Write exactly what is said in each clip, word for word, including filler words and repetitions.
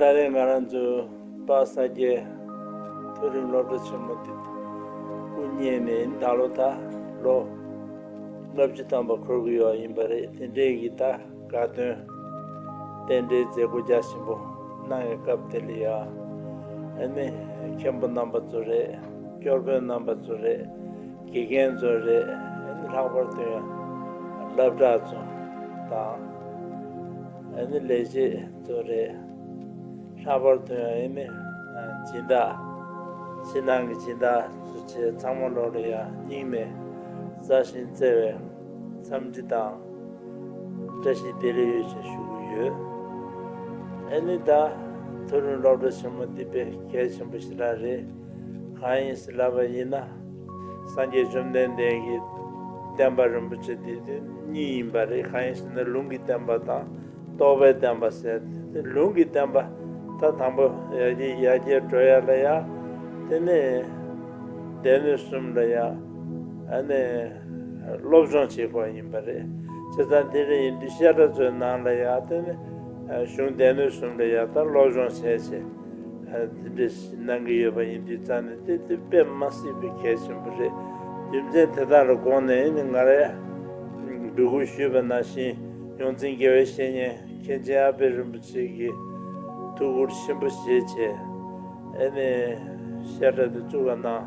ད་རེས་ང་རང་ཚོའི་དཔལ་ས་སྐྱའི་མཐོ་རིམ་སློབ་གྲྭ་ཆེན་མོ་འདི་སྐུ་མཉེལ་ནས་ད་ལོ་ད་ལོ་ལྔ་བཅུ་ཐམ་པ་འཁོར་གྱི་ཡོད་ཡིན་པ་རེད། དེ་འདྲའི་གི་ད་དགའ་སྟོན་རྟེན་འབྲེལ་མཛད་སྒོ་རྒྱ་ཆེན་པོ་གནང་བའི་སྐབས་དེ་ལ་ཡ། ཨ་ནི་མཁན་པོ་རྣམ་པ་ཚོ་རེད། སྐྱོར་དཔོན་རྣམ་པ་ཚོ་རེད། དགེ་རྒན་ཚོ་རེད། ཨ་ནི་ལྷག་པར་དུ་ཡང་སློབ་གྲྭ་ཚོ་དང་། ཨ་ནི་ལས་བྱེད་ཚོ་རེད། ལྷག་པར་དུ་ཡང་ཨ་ནི་སྦྱིན་བདག་ཕྱི་ནང་གི་སྦྱིན་བདག་ཚོ་བཅས་ཚང་མ་ལོག་ལ་ཡང་སྙིང་ནས་བཟང་ཞིང་བརྩེ་བའི་འཚམས་འདྲི་དང་། བཀྲ་ཤིས་བདེ་ལེགས་ཡོད་ཅེས་ཞུ་གི་ཡོད། ཨ་ནི་ད་མཐོ་རིམ་སློབ་གྲྭ་ཆེན་མོ་འདི་དཔེ་གལ་ཆེན་པོ་ཞེ་དྲག་རེད། གང་ཡིན་ཟེར་ལབ་པ་ཡིན་ན། སངས་རྒྱས་བཅོམ་ལྡན་འདས་ཀྱི་བསྟན་པ་རིན་པོ་ཆེ་འདི་དེ་གཉིས་ཡིན་པ་རེད། གང་ཡིན་ཟེར་ན་ལུང་གི་བསྟན་པ་དང་རྟོགས་པའི་བསྟན་པ་ཟེར་ཏེ། ལུང་གི་བསྟན་པ་ད་དང་པོ་ཡར་རྒྱས་ཡར་རྒྱས་འགྲོ་ཡ་ལ་ཡ། དེ་ནས་སྡེ་སྣོད་གསུམ་ལ་ཡ། ཨ་ནི་སློབ་སྦྱོང་བྱེད་དགོས་ཡིན་པ་རེད། བྱས་ཙང་དེ་འདྲ་ཡིན་དུས་བཤད་གྲྭ་ཚོའི་ནང་ལ་ཡ་དེ་ནི་གཞུང་སྡེ་སྣོད་གསུམ་ལ་ཡ་ད་སློབ་སྦྱོང་བྱས་བྱས་དེ་འདྲ་གནང་གི་ཡོད་པ་ཡིན་དུས་ཙང་ནས་དེ་དེ་དཔེ་མ་སྲིད་པའི་གལ་ཆེན་པོ་རེད། རྒྱུ་མཚན་དེ་དག་ལ་དགོངས་ནས་ནི་ང་རས་འབོད་སྐུལ་ཞུས་པ་ནང་བཞིན་ཡོངས་འཛིན་དགེ་བའི་བཤེས་གཉེན་མཁན་ཆེན་ཨ་པད་རིན་པོ་ཆེ་གི་ཐུགས་ཁུར་ཆེན་པོ་བཞེས་བྱས། ཨ་ནི་བཤད་གྲྭ་འདི་བཙུགས་པ་གནང་།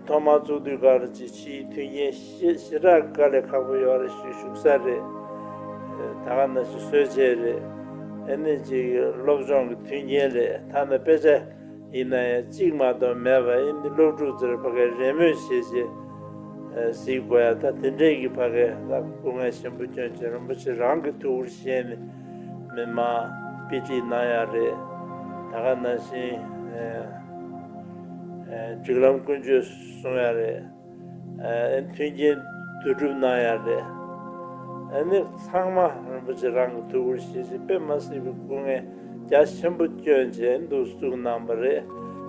ཐོག་མར་བཙུགས་དུས་སྐབས་ལ་ཅིག་ཕྱིའི་མཐུན་རྐྱེན་ཞེ་ཞེ་དྲག་དཀའ་ལས་ཁག་པོ་ཡོད་རེད། ཞིག་བཞུགས་ས་རེད། ད་ག་ནང་བཞིན་གསོལ་ཇ་རེད། ཨ་ནི་ཅིག་སློབ་སྦྱོང་གི་མཐུན་རྐྱེན་རེད། ཐ་ན་དཔེ་ཆ་ཡིན་ན་ཡང་གཅིག་མ་གཏོགས་མེད་པ། ཨ་ནི་སློབ་ཕྲུག་ཚོར་ཕ་གིར་རེས་མོས་བྱས་བྱས་གཟིགས་དགོས་ཡ། ད་དེ་འདྲས་ཀྱི་ཕ་གིར་ད་སྐུ་ངལ་ཆེན་པོ་བསྐྱོན་བྱས་རིན་པོ་ཆེ་རང་གི་ཐུགས་ཁུར་བཞེས་ནས། མི་མང་དཔེ་ཁྲིད་གནང་ཡ་རེད། ད་ག་ནང་བཞིན་ཨེ་ཨེ་སྒྲིག་ལམ་ཀུན་སྤྱོད་སྲུང་ཡ་རེད། ཨེ་མཐུན་རྐྱེན་བསྡུ་སྒྲུབ་གནང་ཡ་རེད། ཨ་ནི་ཚང་མ་རིན་པོ་ཆེ་རང་གི་ཐུགས་ཁུར་བཞེས་བྱས་དཔེ་མ་སྲིད་པའི་སྐུ་ངལ་རྒྱ་ཆེན་པོ་བསྐྱོན་བྱས་འདུག་བཙུགས་གནང་བ་རེད།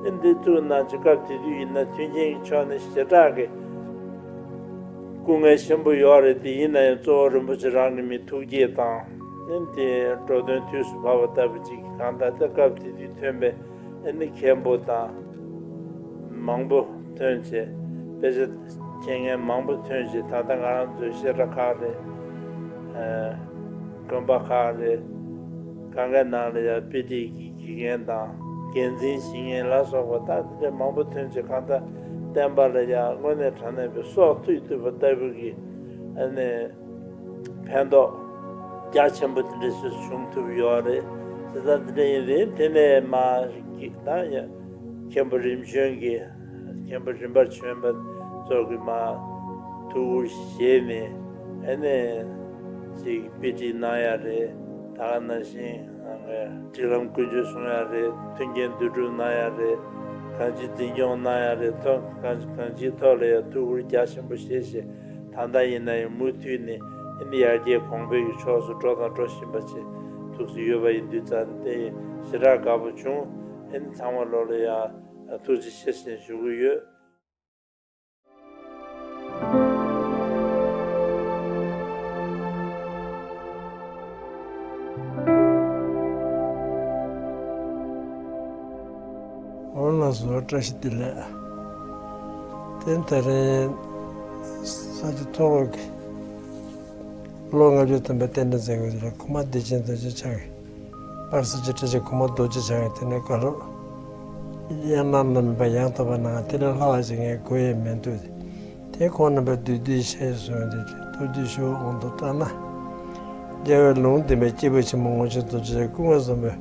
ཨ་འདི་བཙུགས་གནང་བྱས་སྐབས་དེ་དུས་ཡིན་ན་མཐུན་རྐྱེན་གྱི་ཕྱོགས་ནས་ཞེ་དྲག་གི་སྐུ་ངལ་ཆེན་པོ་ཡོད་རེད། དེ་ཡིན་ན་ཡང་གཙོ་བོ་རིན་པོ་ཆེ་རང་གི་མི་ཐུགས་བསྐྱེད་དང་། ཨ་ནི་དེ་འགྲོ་དོན་དུས་སུ་བབ་པ་ལྟ་བུ་ཅིག་གང་ལྟར་ད་སྐབས་དེ་དུས་ཐོན་པའི་ཨ་ནི་མཁན་པོ་དང་མང་པོ་ཐོན་བྱས། དཔེ་ཆ་མཁས་མཁན་མང་པོ་ཐོན་བྱས། ད་ལྟ་ང་རང་ཚོའི་བཤད་གྲྭ་ཁག་རེད། ཨ་དགོན་པ་ཁག་རེད། གང་གའི་ནང་ལ་ཡང་དཔེ་ཁྲིད་ཀྱི་དགེ་རྒན་དང་འགན་འཛིན་བྱེད་མཁན་ལ་སོགས་པ་ད་དེ་འདྲ་མང་པོ་ཐོན་བྱས། གང་ལྟར་བསྟན་པ་ལ་ཡང་དངོས་གནས་དྲང་གནས་པའི་སྲོག་མཐུད་ཐུབ་པ་ལྟ་བུ་གི་ཨ་ནི་ཕན་ཐོགས་རྒྱ་ཆེན་པོ་དེ་འདྲ་ཞིག་བྱུང་ཐུབ་ཡོད་རེད། བྱས་ཙང་དེ་འདྲ་ཡིན་དུས་དེ་ནས་མར་གི་ད་ཡ་མཁན་པོ་རིམ་བྱོན་གྱི་མཁན་པོ་རིམ་པར་བྱོན་པ་ཚོ་གིས་མར་ཐུགས་ཁུར་བཞེས་ནས། ཨ་ནི་ཅིག་དཔེ་ཁྲིད་གནང་ཡ་རེད། ད་ག་ནང་བཞིན་སྒྲིག་ལམ་ཀུན་སྤྱོད་སྲུང་ཡ་རེད། མཐུན་རྐྱེན་བསྡུ་སྒྲུབ་གནང་ཡ་རེད། གང་ཅི་འཛིན་སྐྱོང་གནང་ཡ་རེད། ཐོག་གང་གང་ཅིའི་ཐོག་ལ་ཡང་ཐུགས་ཁུར་རྒྱ་ཆེན་པོ་བཞེས་བྱས། ད་ལྟ་ཡིན་ན་ཡང་མུ་མཐུད་ནས་ཨ་ནི་ཡར་རྒྱས་གོང་འཕེལ་གྱི་ཕྱོགས་སུ་འགྲོ་དང་འགྲོ་བཞིན་པ་བཅས་ཐུགས་སུ་ཡོད་པ་ཡིན་དུས་ཙང་དེ་ཞེ་དྲག་དགའ་པོ་བྱུང་། ཨ་ནི་ཚང་མ་ལོག་ལ་ཡང་ཐུགས་རྗེ་ཆེ་ཞེས་ཞུ་གི་ཡོད། འོ་ལགས་སོ། བཀྲ་ཤིས་བདེ་ལེགས། དེ་ད་རིང་ས་སྐྱ་མཐོ་སློབ་ཀྱི་ལོ་ལྔ་བཅུ་ཐམ་པའི་རྟེན་འབྲེལ་མཛད་སྒོ་དེ་ལ་གོང་མ་བདེ་ཆེན་རྡོ་རྗེ་འཆང་གིས། པར་ས་ཀྱི་བཀྲ་ཤིས་གོང་མ་རྡོ་རྗེ་འཆང་གིས་དེ་ནས་བཀའ་སློབ་གཡང་ནང་ན་མེད་པ་ཡང་དག་པ་གནང་། དེ་ལས་ལྷག་པ་ཞིག་ངས་དགོས་ཡས་མི་འདུག། དེ་ཁོང་རྣམ་པས་བསྡུས་བསྡུས་བཤད་སོང་། དེ་མདོར་བསྡུས་ཞུ་དབང་དུ་བཏང་ན། རྒྱལ་བའི་ལུང་བསྟན་པའི་སྐྱེས་བུ་ཆེན་པོ་ངོ་མཆོག་རྡོ་རྗེ་འཆང་སྐུ་ངོ་བཟང་པོས་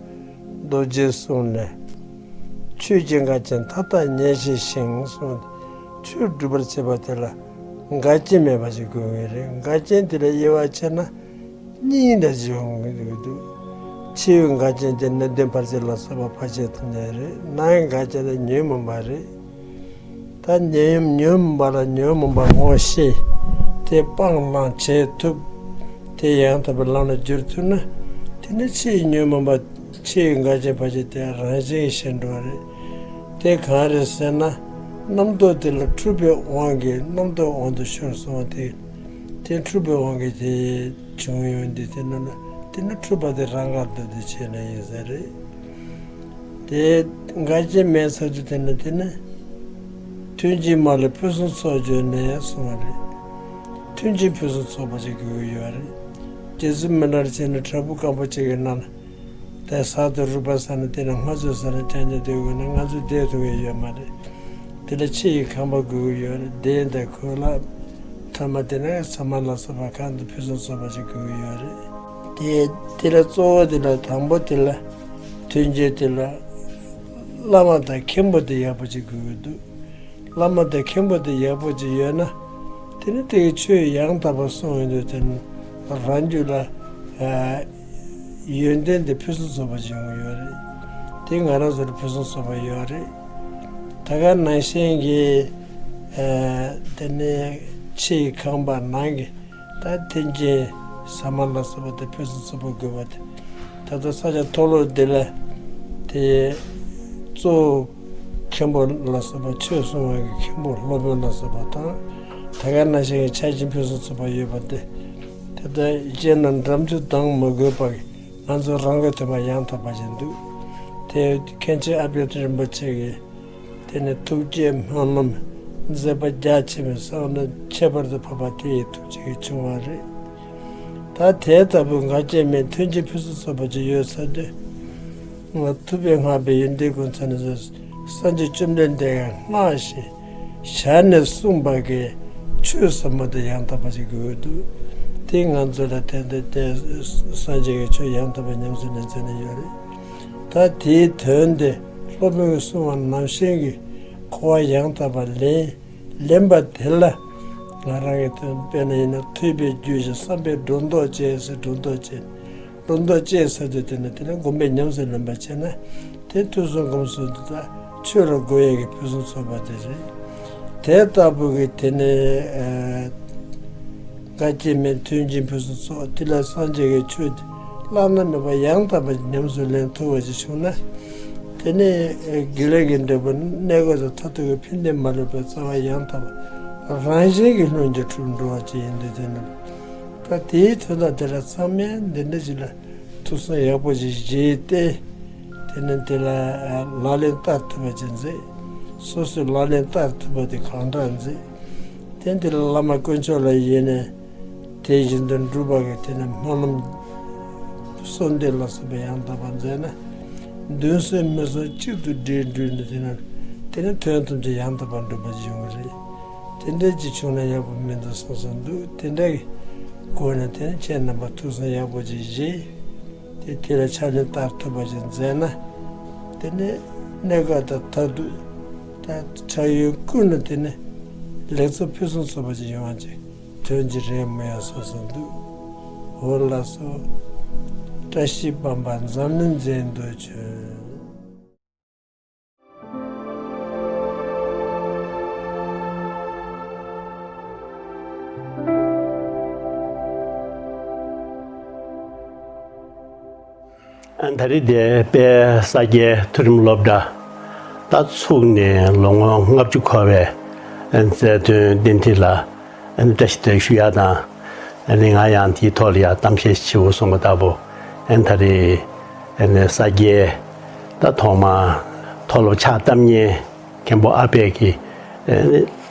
རྡོ་རྗེའི་གསུང་ནས། ཆོས་ཀྱི་འགལ་རྐྱེན་མཐའ་དག་ཉེར་ཞི་ཞིང་གསུངས། ཆོས་སྒྲུབ་པར་བྱེད་པ་དེ་ལ་འགལ་རྐྱེན་མེད་པ་ཞིག་དགོས་ངེས་རེད། འགལ་རྐྱེན་དེ་ལ་དབྱེ་བ་ཕྱེ་ན། གཉིས་འདྲ་ཅིག་ཡོང་གི་འདུག་འདུག། ཆོས་ཀྱི་འགལ་རྐྱེན་དེ་ནི་དོན་ཕར་ཕྱིན་ལ་སོགས་པ་ཕར་ཕྱིན་ཐུབ་ནི་རེད། ནང་གི་འགལ་རྐྱེན་དེ་ཉོན་མོངས་པ་རེད། ད་ཉོན་ཉོན་མོངས་པ་ལ་ཉོན་མོངས་པ་ངོ་ཤེས། དེ་སྤང་བླང་བྱེད་ཐུབ། དེ་ཡང་དག་པའི་ལམ་ལ་བསྒྱུར་ཐུབ་ན། དེ་ནི་ཕྱིའི་ཉོན་མོངས་པ་ཕྱིའི་འགལ་རྐྱེན་ཕར་ཕྱིན་དེ་རང་བཞིན་ཞིག་འགྲོ་བ་རེད། དེ་གང་རེད་ཟེར་ན། རྣམ་རྟོག་དེ་ལ་འཁྲུལ་པའི་དབང་གིས་རྣམ་རྟོག་དབང་དུ་ཤོར་སོང་བ་དེ། དེ་འཁྲུལ་པའི་དབང་གིས་དེ་བྱུང་ཡོང་དུས་དེ་ནི་དེ་ནི་འཁྲུལ་པ་དེ་རང་དགར་འདུག་དེ་བྱས་ན་ཡིན་ས་རེད། དེ་འགལ་རྐྱེན་མེད་ཚར་དུས་དེ་ནི་དེ་ནི་མཐུན་རྐྱེན་མ་ལུས་ཕུན་སུམ་ཚོགས་བརྗོད་ནས་གསུངས་པ་རེད། མཐུན་རྐྱེན་ཕུན་སུམ་ཚོགས་པ་ཅིག་དགོས་ཀྱི་ཡོད་རེད། རྗེ་བཙུན་མི་ལ་རས་ཆེན་ནི་བྲག་ཕུག་སྐམ་པོ་ཅིག་གི་ནང་ལ་དེ་ཟ་དང་རུབ་པ་ཟ་ན་དེ་ནི་ང་ཚོའི་ཟ་ན་ཅང་ཅང་སྡོད་དགོས་ན་ང་ཚོ་བསྡད་ཐུབ་ཀྱི་ཡོད་མ་རེད། དེ་ལ་ཕྱི་ཡི་ཁང་པ་དགོས་ཀྱི་ཡོད་རེད། གདན་དང་གོས་ལ་ཐ་མ་དེ་ན་ཟ་མ་ལ་སོགས་པ་གང་དུ་ཕུན་སུམ་ཚོགས་པ་ཅིག་དགོས་ཀྱི་ཡོད་རེད། དེ་དེ་ལ་གཙོ་བོ་དེ་ལ་དང་པོ་དེ་ལ་མཐུན་རྐྱེན་དེ་ལ་བླ་མ་དང་མཁན་པོ་དེ་ཡག་པོ་ཅིག་དགོས་ཀྱི་འདུག་བླ་མ་དང་མཁན་པོ་དེ་ཡག་པོ་ཅིག་ཡོད་ན་དེ་ནི་དེ་གི་ཆོས་ཡང་དག་པ་གསུང་ཡོང་དུས་དེ་ནི་རང་རྒྱུད་ལ་ཡོན་ཏན་དེ་ཕུན་སུམ་ཚོགས་པ་ཅིག་ཡོང་གི་ཡོད་རེད། དེ་ང་རང་ཚོར་ཕུན་སུམ་ཚོགས་པ་ཡོད་རེད། ད་ག་ནང་བཞིན་གྱི་དེ་ནི་ཕྱི་ཡི་ཁང་པ་ནང་གི་ད་མཐུན་རྐྱེན་ཟ་མ་ལ་སོགས་པ་དེ་ཕུན་སུམ་ཚོགས་པ་དགོས་པ་དེ། ད་ལྟ་ས་ཆ་མཐོ་སློབ་འདི་ལ་དེ་གཙོ་བོ་མཁན་པོ་ལ་སོགས་པ་ཆོས་གསུང་བ་གི་མཁན་པོ་སློབ་དཔོན་ལ་སོགས་པ་དང་ད་ག་ནང་བཞིན་གྱི་ཆ་རྐྱེན་ཕུན་སུམ་ཚོགས་པ་ཡོད་པ་དེ། དེ་ལྟར་སྤྱིར་ན་འགྲམ་ཆུ་ལྡང་མི་དགོས་པར་ང་ཚོ་རང་གི་ཐོན་པ་ཡང་དག་པ་ཞིག་འདུག་དེ་མཁན་ཆེན་ཨ་པད་རིན་པོ་ཆེ་གིས་དེ་ནི་ཐུགས་བསྐྱེད་སྨོན་ལམ་མཛད་པ་རྒྱ་ཆེ་བའི་བསམ་བློ་ཁྱད་པར་དུ་འཕགས་པ་དེ་ཡི་ཐུགས་རྗེ་གིས་བྱུང་བ་རེད། ད་དེ་ལྟ་བུ་འགལ་རྐྱེན་མེད་མཐུན་རྐྱེན་ཕུན་སུམ་ཚོགས་པ་ཅིག་ཡོད་ཚར་དུས། ང་ཐུབ་པས་བསྔགས་པའི་ཡོན་ཏན་ཀུན་ཚང་ནས་སངས་རྒྱས་བཅོམ་ལྡན་འདས་ཀྱིས་སྔར་བཞིན་ཞལ་ནས་གསུངས་པ་གི་ཆོས་ཟབ་མོ་དེ་ཡང་དག་པ་ཞིག་དགོས་འདུག་དེ་ང་ཚོ་ལ་དེ་འདྲ་དེ་སངས་རྒྱས་ཀྱི་ཆོས་ཡང་དག་པ་ཉམས་སུ་ལེན་ཚུལ་ནི་ཡོད་རེད། ད་དེའི་དོན་དེ་སློབ་དཔོན་གྱིས་གསུངས་པ་ནང་བཞིན་གྱི་གོ་བ་ཡང་དག་པ་ལེན། ལེན་པ་དེ་ལ་ང་རང་གི་དོན་དཔེར་ན་ཡིན་ན་ཐོས་པས་རྒྱུ་ཞིང་བསམ་པས་སྒྲོ་འདོགས་བཅད་ཟེར་སྒྲོ་འདོགས་བཅད། སྒྲོ་འདོགས་བཅད་ཟེར་དུས་དེ་ནི་དེ་ནི་སྒོམ་པས་ཉམས་སུ་ལེན་པ་བྱས་ན་དེ་ཐོས་བསམ་སྒོམ་གསུམ་དེ་དག་ཆོས་ལ་འགོད་ཡས་ཀྱི་ཕུན་སུམ་ཚོགས་པ་དེ་རེད། དེ་ལྟ་བུ་གི་དེ་ནི་འགལ་རྐྱེན་མེད་མཐུན་རྐྱེན་ཕུན་སུམ་ཚོགས་དེ་ལ་སངས་རྒྱས་ཀྱི་ཆོས་དེ་བླ་ན་མེད་པ་ཡང་དག་པ་ཉམས་སུ་ལེན་ཐུབ་པ་ཞིག་བྱུང་ན། དེ་ནི་དགེ་ལེགས་ཀྱི་འབྲས་བུ་གནས་སྐབས་སུ་མཐར་ཐུག་གི་ཕན་བདེ་མ་ལུས་པའི་རྩ་བ་ཡང་དག་པ་རང་བཞིན་གྱིས་ལྷུན་གྱིས་གྲུབ་འགྲོ་བ་ཅིག་ཡིན་དུས་དེ་ནི། ད་དེའི་དོན་དག་དེ་ལ་ཚང་མས་འདི་འདྲ་ཞིག་ལ་ཐུགས་བསམ་ཡག་པོ་ཞིག་བཞེས་ཏེ། དེ་ནི་དེ་ལ་ལག་ལེན་བསྟར་ཐུབ་པ་ཅིག་མཛད། སོ་སོས་ལག་ལེན་བསྟར་ཐུབ་པ་དེ་གང་དྲག་མཛད། དེ་འདི་ལ་བླ་མ་དཀོན་མཆོག་ལ་ཡིན་ནས། དེ་བཞིན་དུ་འགྲུབ་པ་གི་དེ་ནི་སྨོན་ལམ་གསོལ་འདེབས་ལ་སོགས་པ་ཡང་དག་པ་མཛད་ན། མདུན་སོགས་མི་སོགས་གཅིག་ཏུ་སྒྲིལ་འགྲུལ་ནས་དེ་ནི་དེ་ནི་དོན་ཐམས་ཅད་ཡང་དག་པར་འགྲུབ་པ་ཞིག་ཡོང་གི་རེད། དེ་འདྲ་ཅིག་བྱུང་ན་ཡག་པོ་མི་འདུག་བསམ་བསམ་འདུག་དེ་འདྲ་གི་སྒོ་ནས་དེ་ནི་ཁྱེད་རྣམ་པ་ཐུགས་བསམ་ཡག་པོ་ཅིག་བཞེས། དེ་དེ་ལ་ཕྱག་ལེན་བསྟར་ཐུབ་པ་ཅིག་མཛད་ན། དེ་ནི་གནས་སྐབས་དང་མཐར་ཐུག་ད་ཕྱག་ཡུལ་ཀུན་ལ་དེ་ནི་ལེགས་ཚོགས་ཕུན་སུམ་ཚོགས་པ་ཅིག་ཡོང་བ་ཅིག་དོན་གྱི་རེ་སྨོན་ཡང་སོ་སོ་འདུག་འོ་ལགས་སོ། བཀྲ་ཤིས་པདྨ་འཛམ་གླིང་མཛེས་སྡུག་བྱོན། ཨ་ད་རེས་དེ་དཔལ་ས་སྐྱའི་མཐོ་རིམ་སློབ་གྲྭ་ད་ཚུགས་ནས་ལོ་ངོ་ལྔ་བཅུ་འཁོར་བའི་རྩལ་འདོན་རྟེན་འབྲེལ་ལ་བཀྲ་ཤིས་བདེ་ལེགས་ཞུ་ཡ་དང་། ང་ཡང་དེའི་ཐོག་ལ་ཡང་གཏམ་བཤད་ཞུ་གསུངས་པ་ལྟ་བུ། ད་རེས་ས་སྐྱའི་ད་ཐོག་མ་མཐོ་སློབ་ཕྱག་བཏབ་མཁན་མཁན་པོ་ཨ་པད་ཀྱི་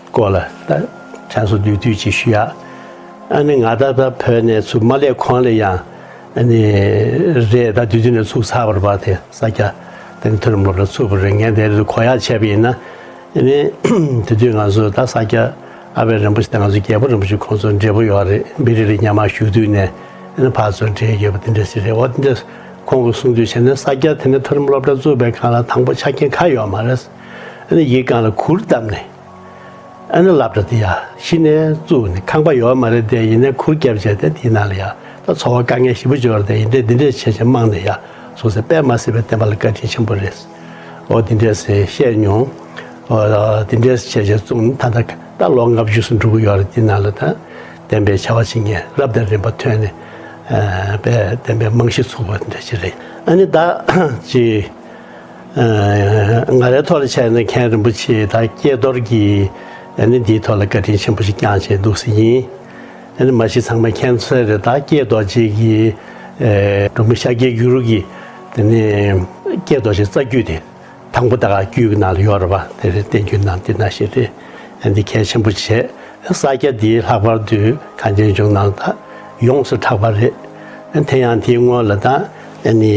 སྐོར་ལ་ད་དྲན་གསོ་བསྡུས་བསྡུས་ཅིག་ཞུ་ཡ། ཨ་ནི་ང་ད་ད་བོད་ནས་ཚུར་མ་སླེབས་གོང་ལ་ཡང་ཨ་ནི་རེད། ད་དུས་དུས་ནས་ཚུགས་ཚར་བར་བར་དེ་ས་སྐྱ་དེ་ནི་མཐོ་རིམ་སློབ་གྲྭ་ཚུགས་པ་རེད། ངས་དེ་རེད་གོ་ཡག་བྱས་པ་ཡིན་ན་ཨ་ནི་དེ་དུས་ང་ཚོ་ད་ས་སྐྱ་ཨ་པད་རིན་པོ་ཆེ་དང་ང་ཚོ་རྒྱལ་པོ་རིན་པོ་ཆེ་ཁོང་ཚོ་འབྲེལ་པོ་ཡོད་རེད། བི་རི་ལ་སྔོན་མ་བཞུགས་དུས་ནས་ཨ་ནི་ཕར་ཚུར་འབྲེལ་ཡོད་པ་དེ་འདྲ་ཞིག་རེད། འོ་དེ་འདྲ་ཁོང་གིས་གསུང་དུས་བྱས་ན་ས་སྐྱ་དེ་ནི་མཐོ་རིམ་སློབ་གྲྭ་བཙུགས་པའི་སྒང་ལ་དང་པོ་ཆ་རྐྱེན་གང་ཡོད་མ་རེད། ཨ་ནི་ཡིག་སྒང་ལ་གུར་བཏབ་ནས། ཨ་ནི་སློབ་གྲྭ་དེ་ཡ་གཞི་ནས་བཙུགས་ནས་ཁང་པ་ཡོད་མ་རེད་དེ། ཡིན་ནའི་གུར་བརྒྱབ་བྱས་ཏེ་དེའི་ནང་ལ་ཡ་ད་འཚོ་བ་དཀའ་ངལ་ཞེ་པོ་ཅིག་ཡོད་རེད་དེ། ཡིན་དེ་འདི་འདྲས་བྱས་བྱས་རྨང་ནས་ཡ་བཟོ་ཟེར་དཔེ་མ་སྲིད་པའི་བསྟན་པ་ལ་བཀའ་དྲིན་ཆེན་པོ་རེད། འོ་འདི་འདྲས་ཟེར་བཤད་མྱོང་། འོ་འདི་འདྲས་བྱས་བྱས་བཙུགས་ནས་ད་ལྟ་ད་ལོ་ལྔ་བཅུ་ཙམ་འགྲོ་གི་ཡོད་རེད། དེའི་ནང་ལ་ད་བསྟན་པའི་བྱ་བ་བྱེད་མཁན་རབ་དང་རིམ་པ་ཐོན་ནས་དཔེ་བསྟན་པའི་རྨང་གཞི་ཚུགས་པ་འདྲ་ཞིག་རེད། ཨ་ནི་ད་ཅིག་ང་རའི་ཐོག་ལ་བྱས་ན་མཁན་རིན་པོ་ཆེ་ད་ཀྱེ་རྡོར་གྱིས་ཨ་ནི་འདིའི་ཐོག་ལ་བཀའ་དྲིན་ཆེན་པོ་ཞིག་བསྐྱངས་བྱས་འདུག་སེ་ཡིན། ཨ་ནི་མ་གཞི་ཚང་མས་མཁྱེན་གསལ་རེད། ད་ཀྱེ་རྡོ་རྗེ་གིས་འབྲོག་མི་ཤཱཀྱའི་གུ་རུ་གིས་དེ་ནས་ཀྱེ་རྡོ་རྗེ་རྩ་རྒྱུད་དེ་ དང་པོ་ད་ག་རྒྱུད་ཀྱི་ནང་ལ་ཡོད་རེད་པ། དེ་རེད། བསྟན་རྒྱུད་ནང་དེ་ནང་བཞིན་རེད། ཨ་འདི་གལ་ཆེན་པོ་བྱས། ས་སྐྱ་འདི་ལྷག་པར་དུ་གངས་ཅན་ལྗོངས་ནང་ད་ཡོངས་སུ་གྲགས་པ་རེད། ཨ་དེ་ཡང་དེའི་སྔོན་ལ་ད་ཨ་ནི་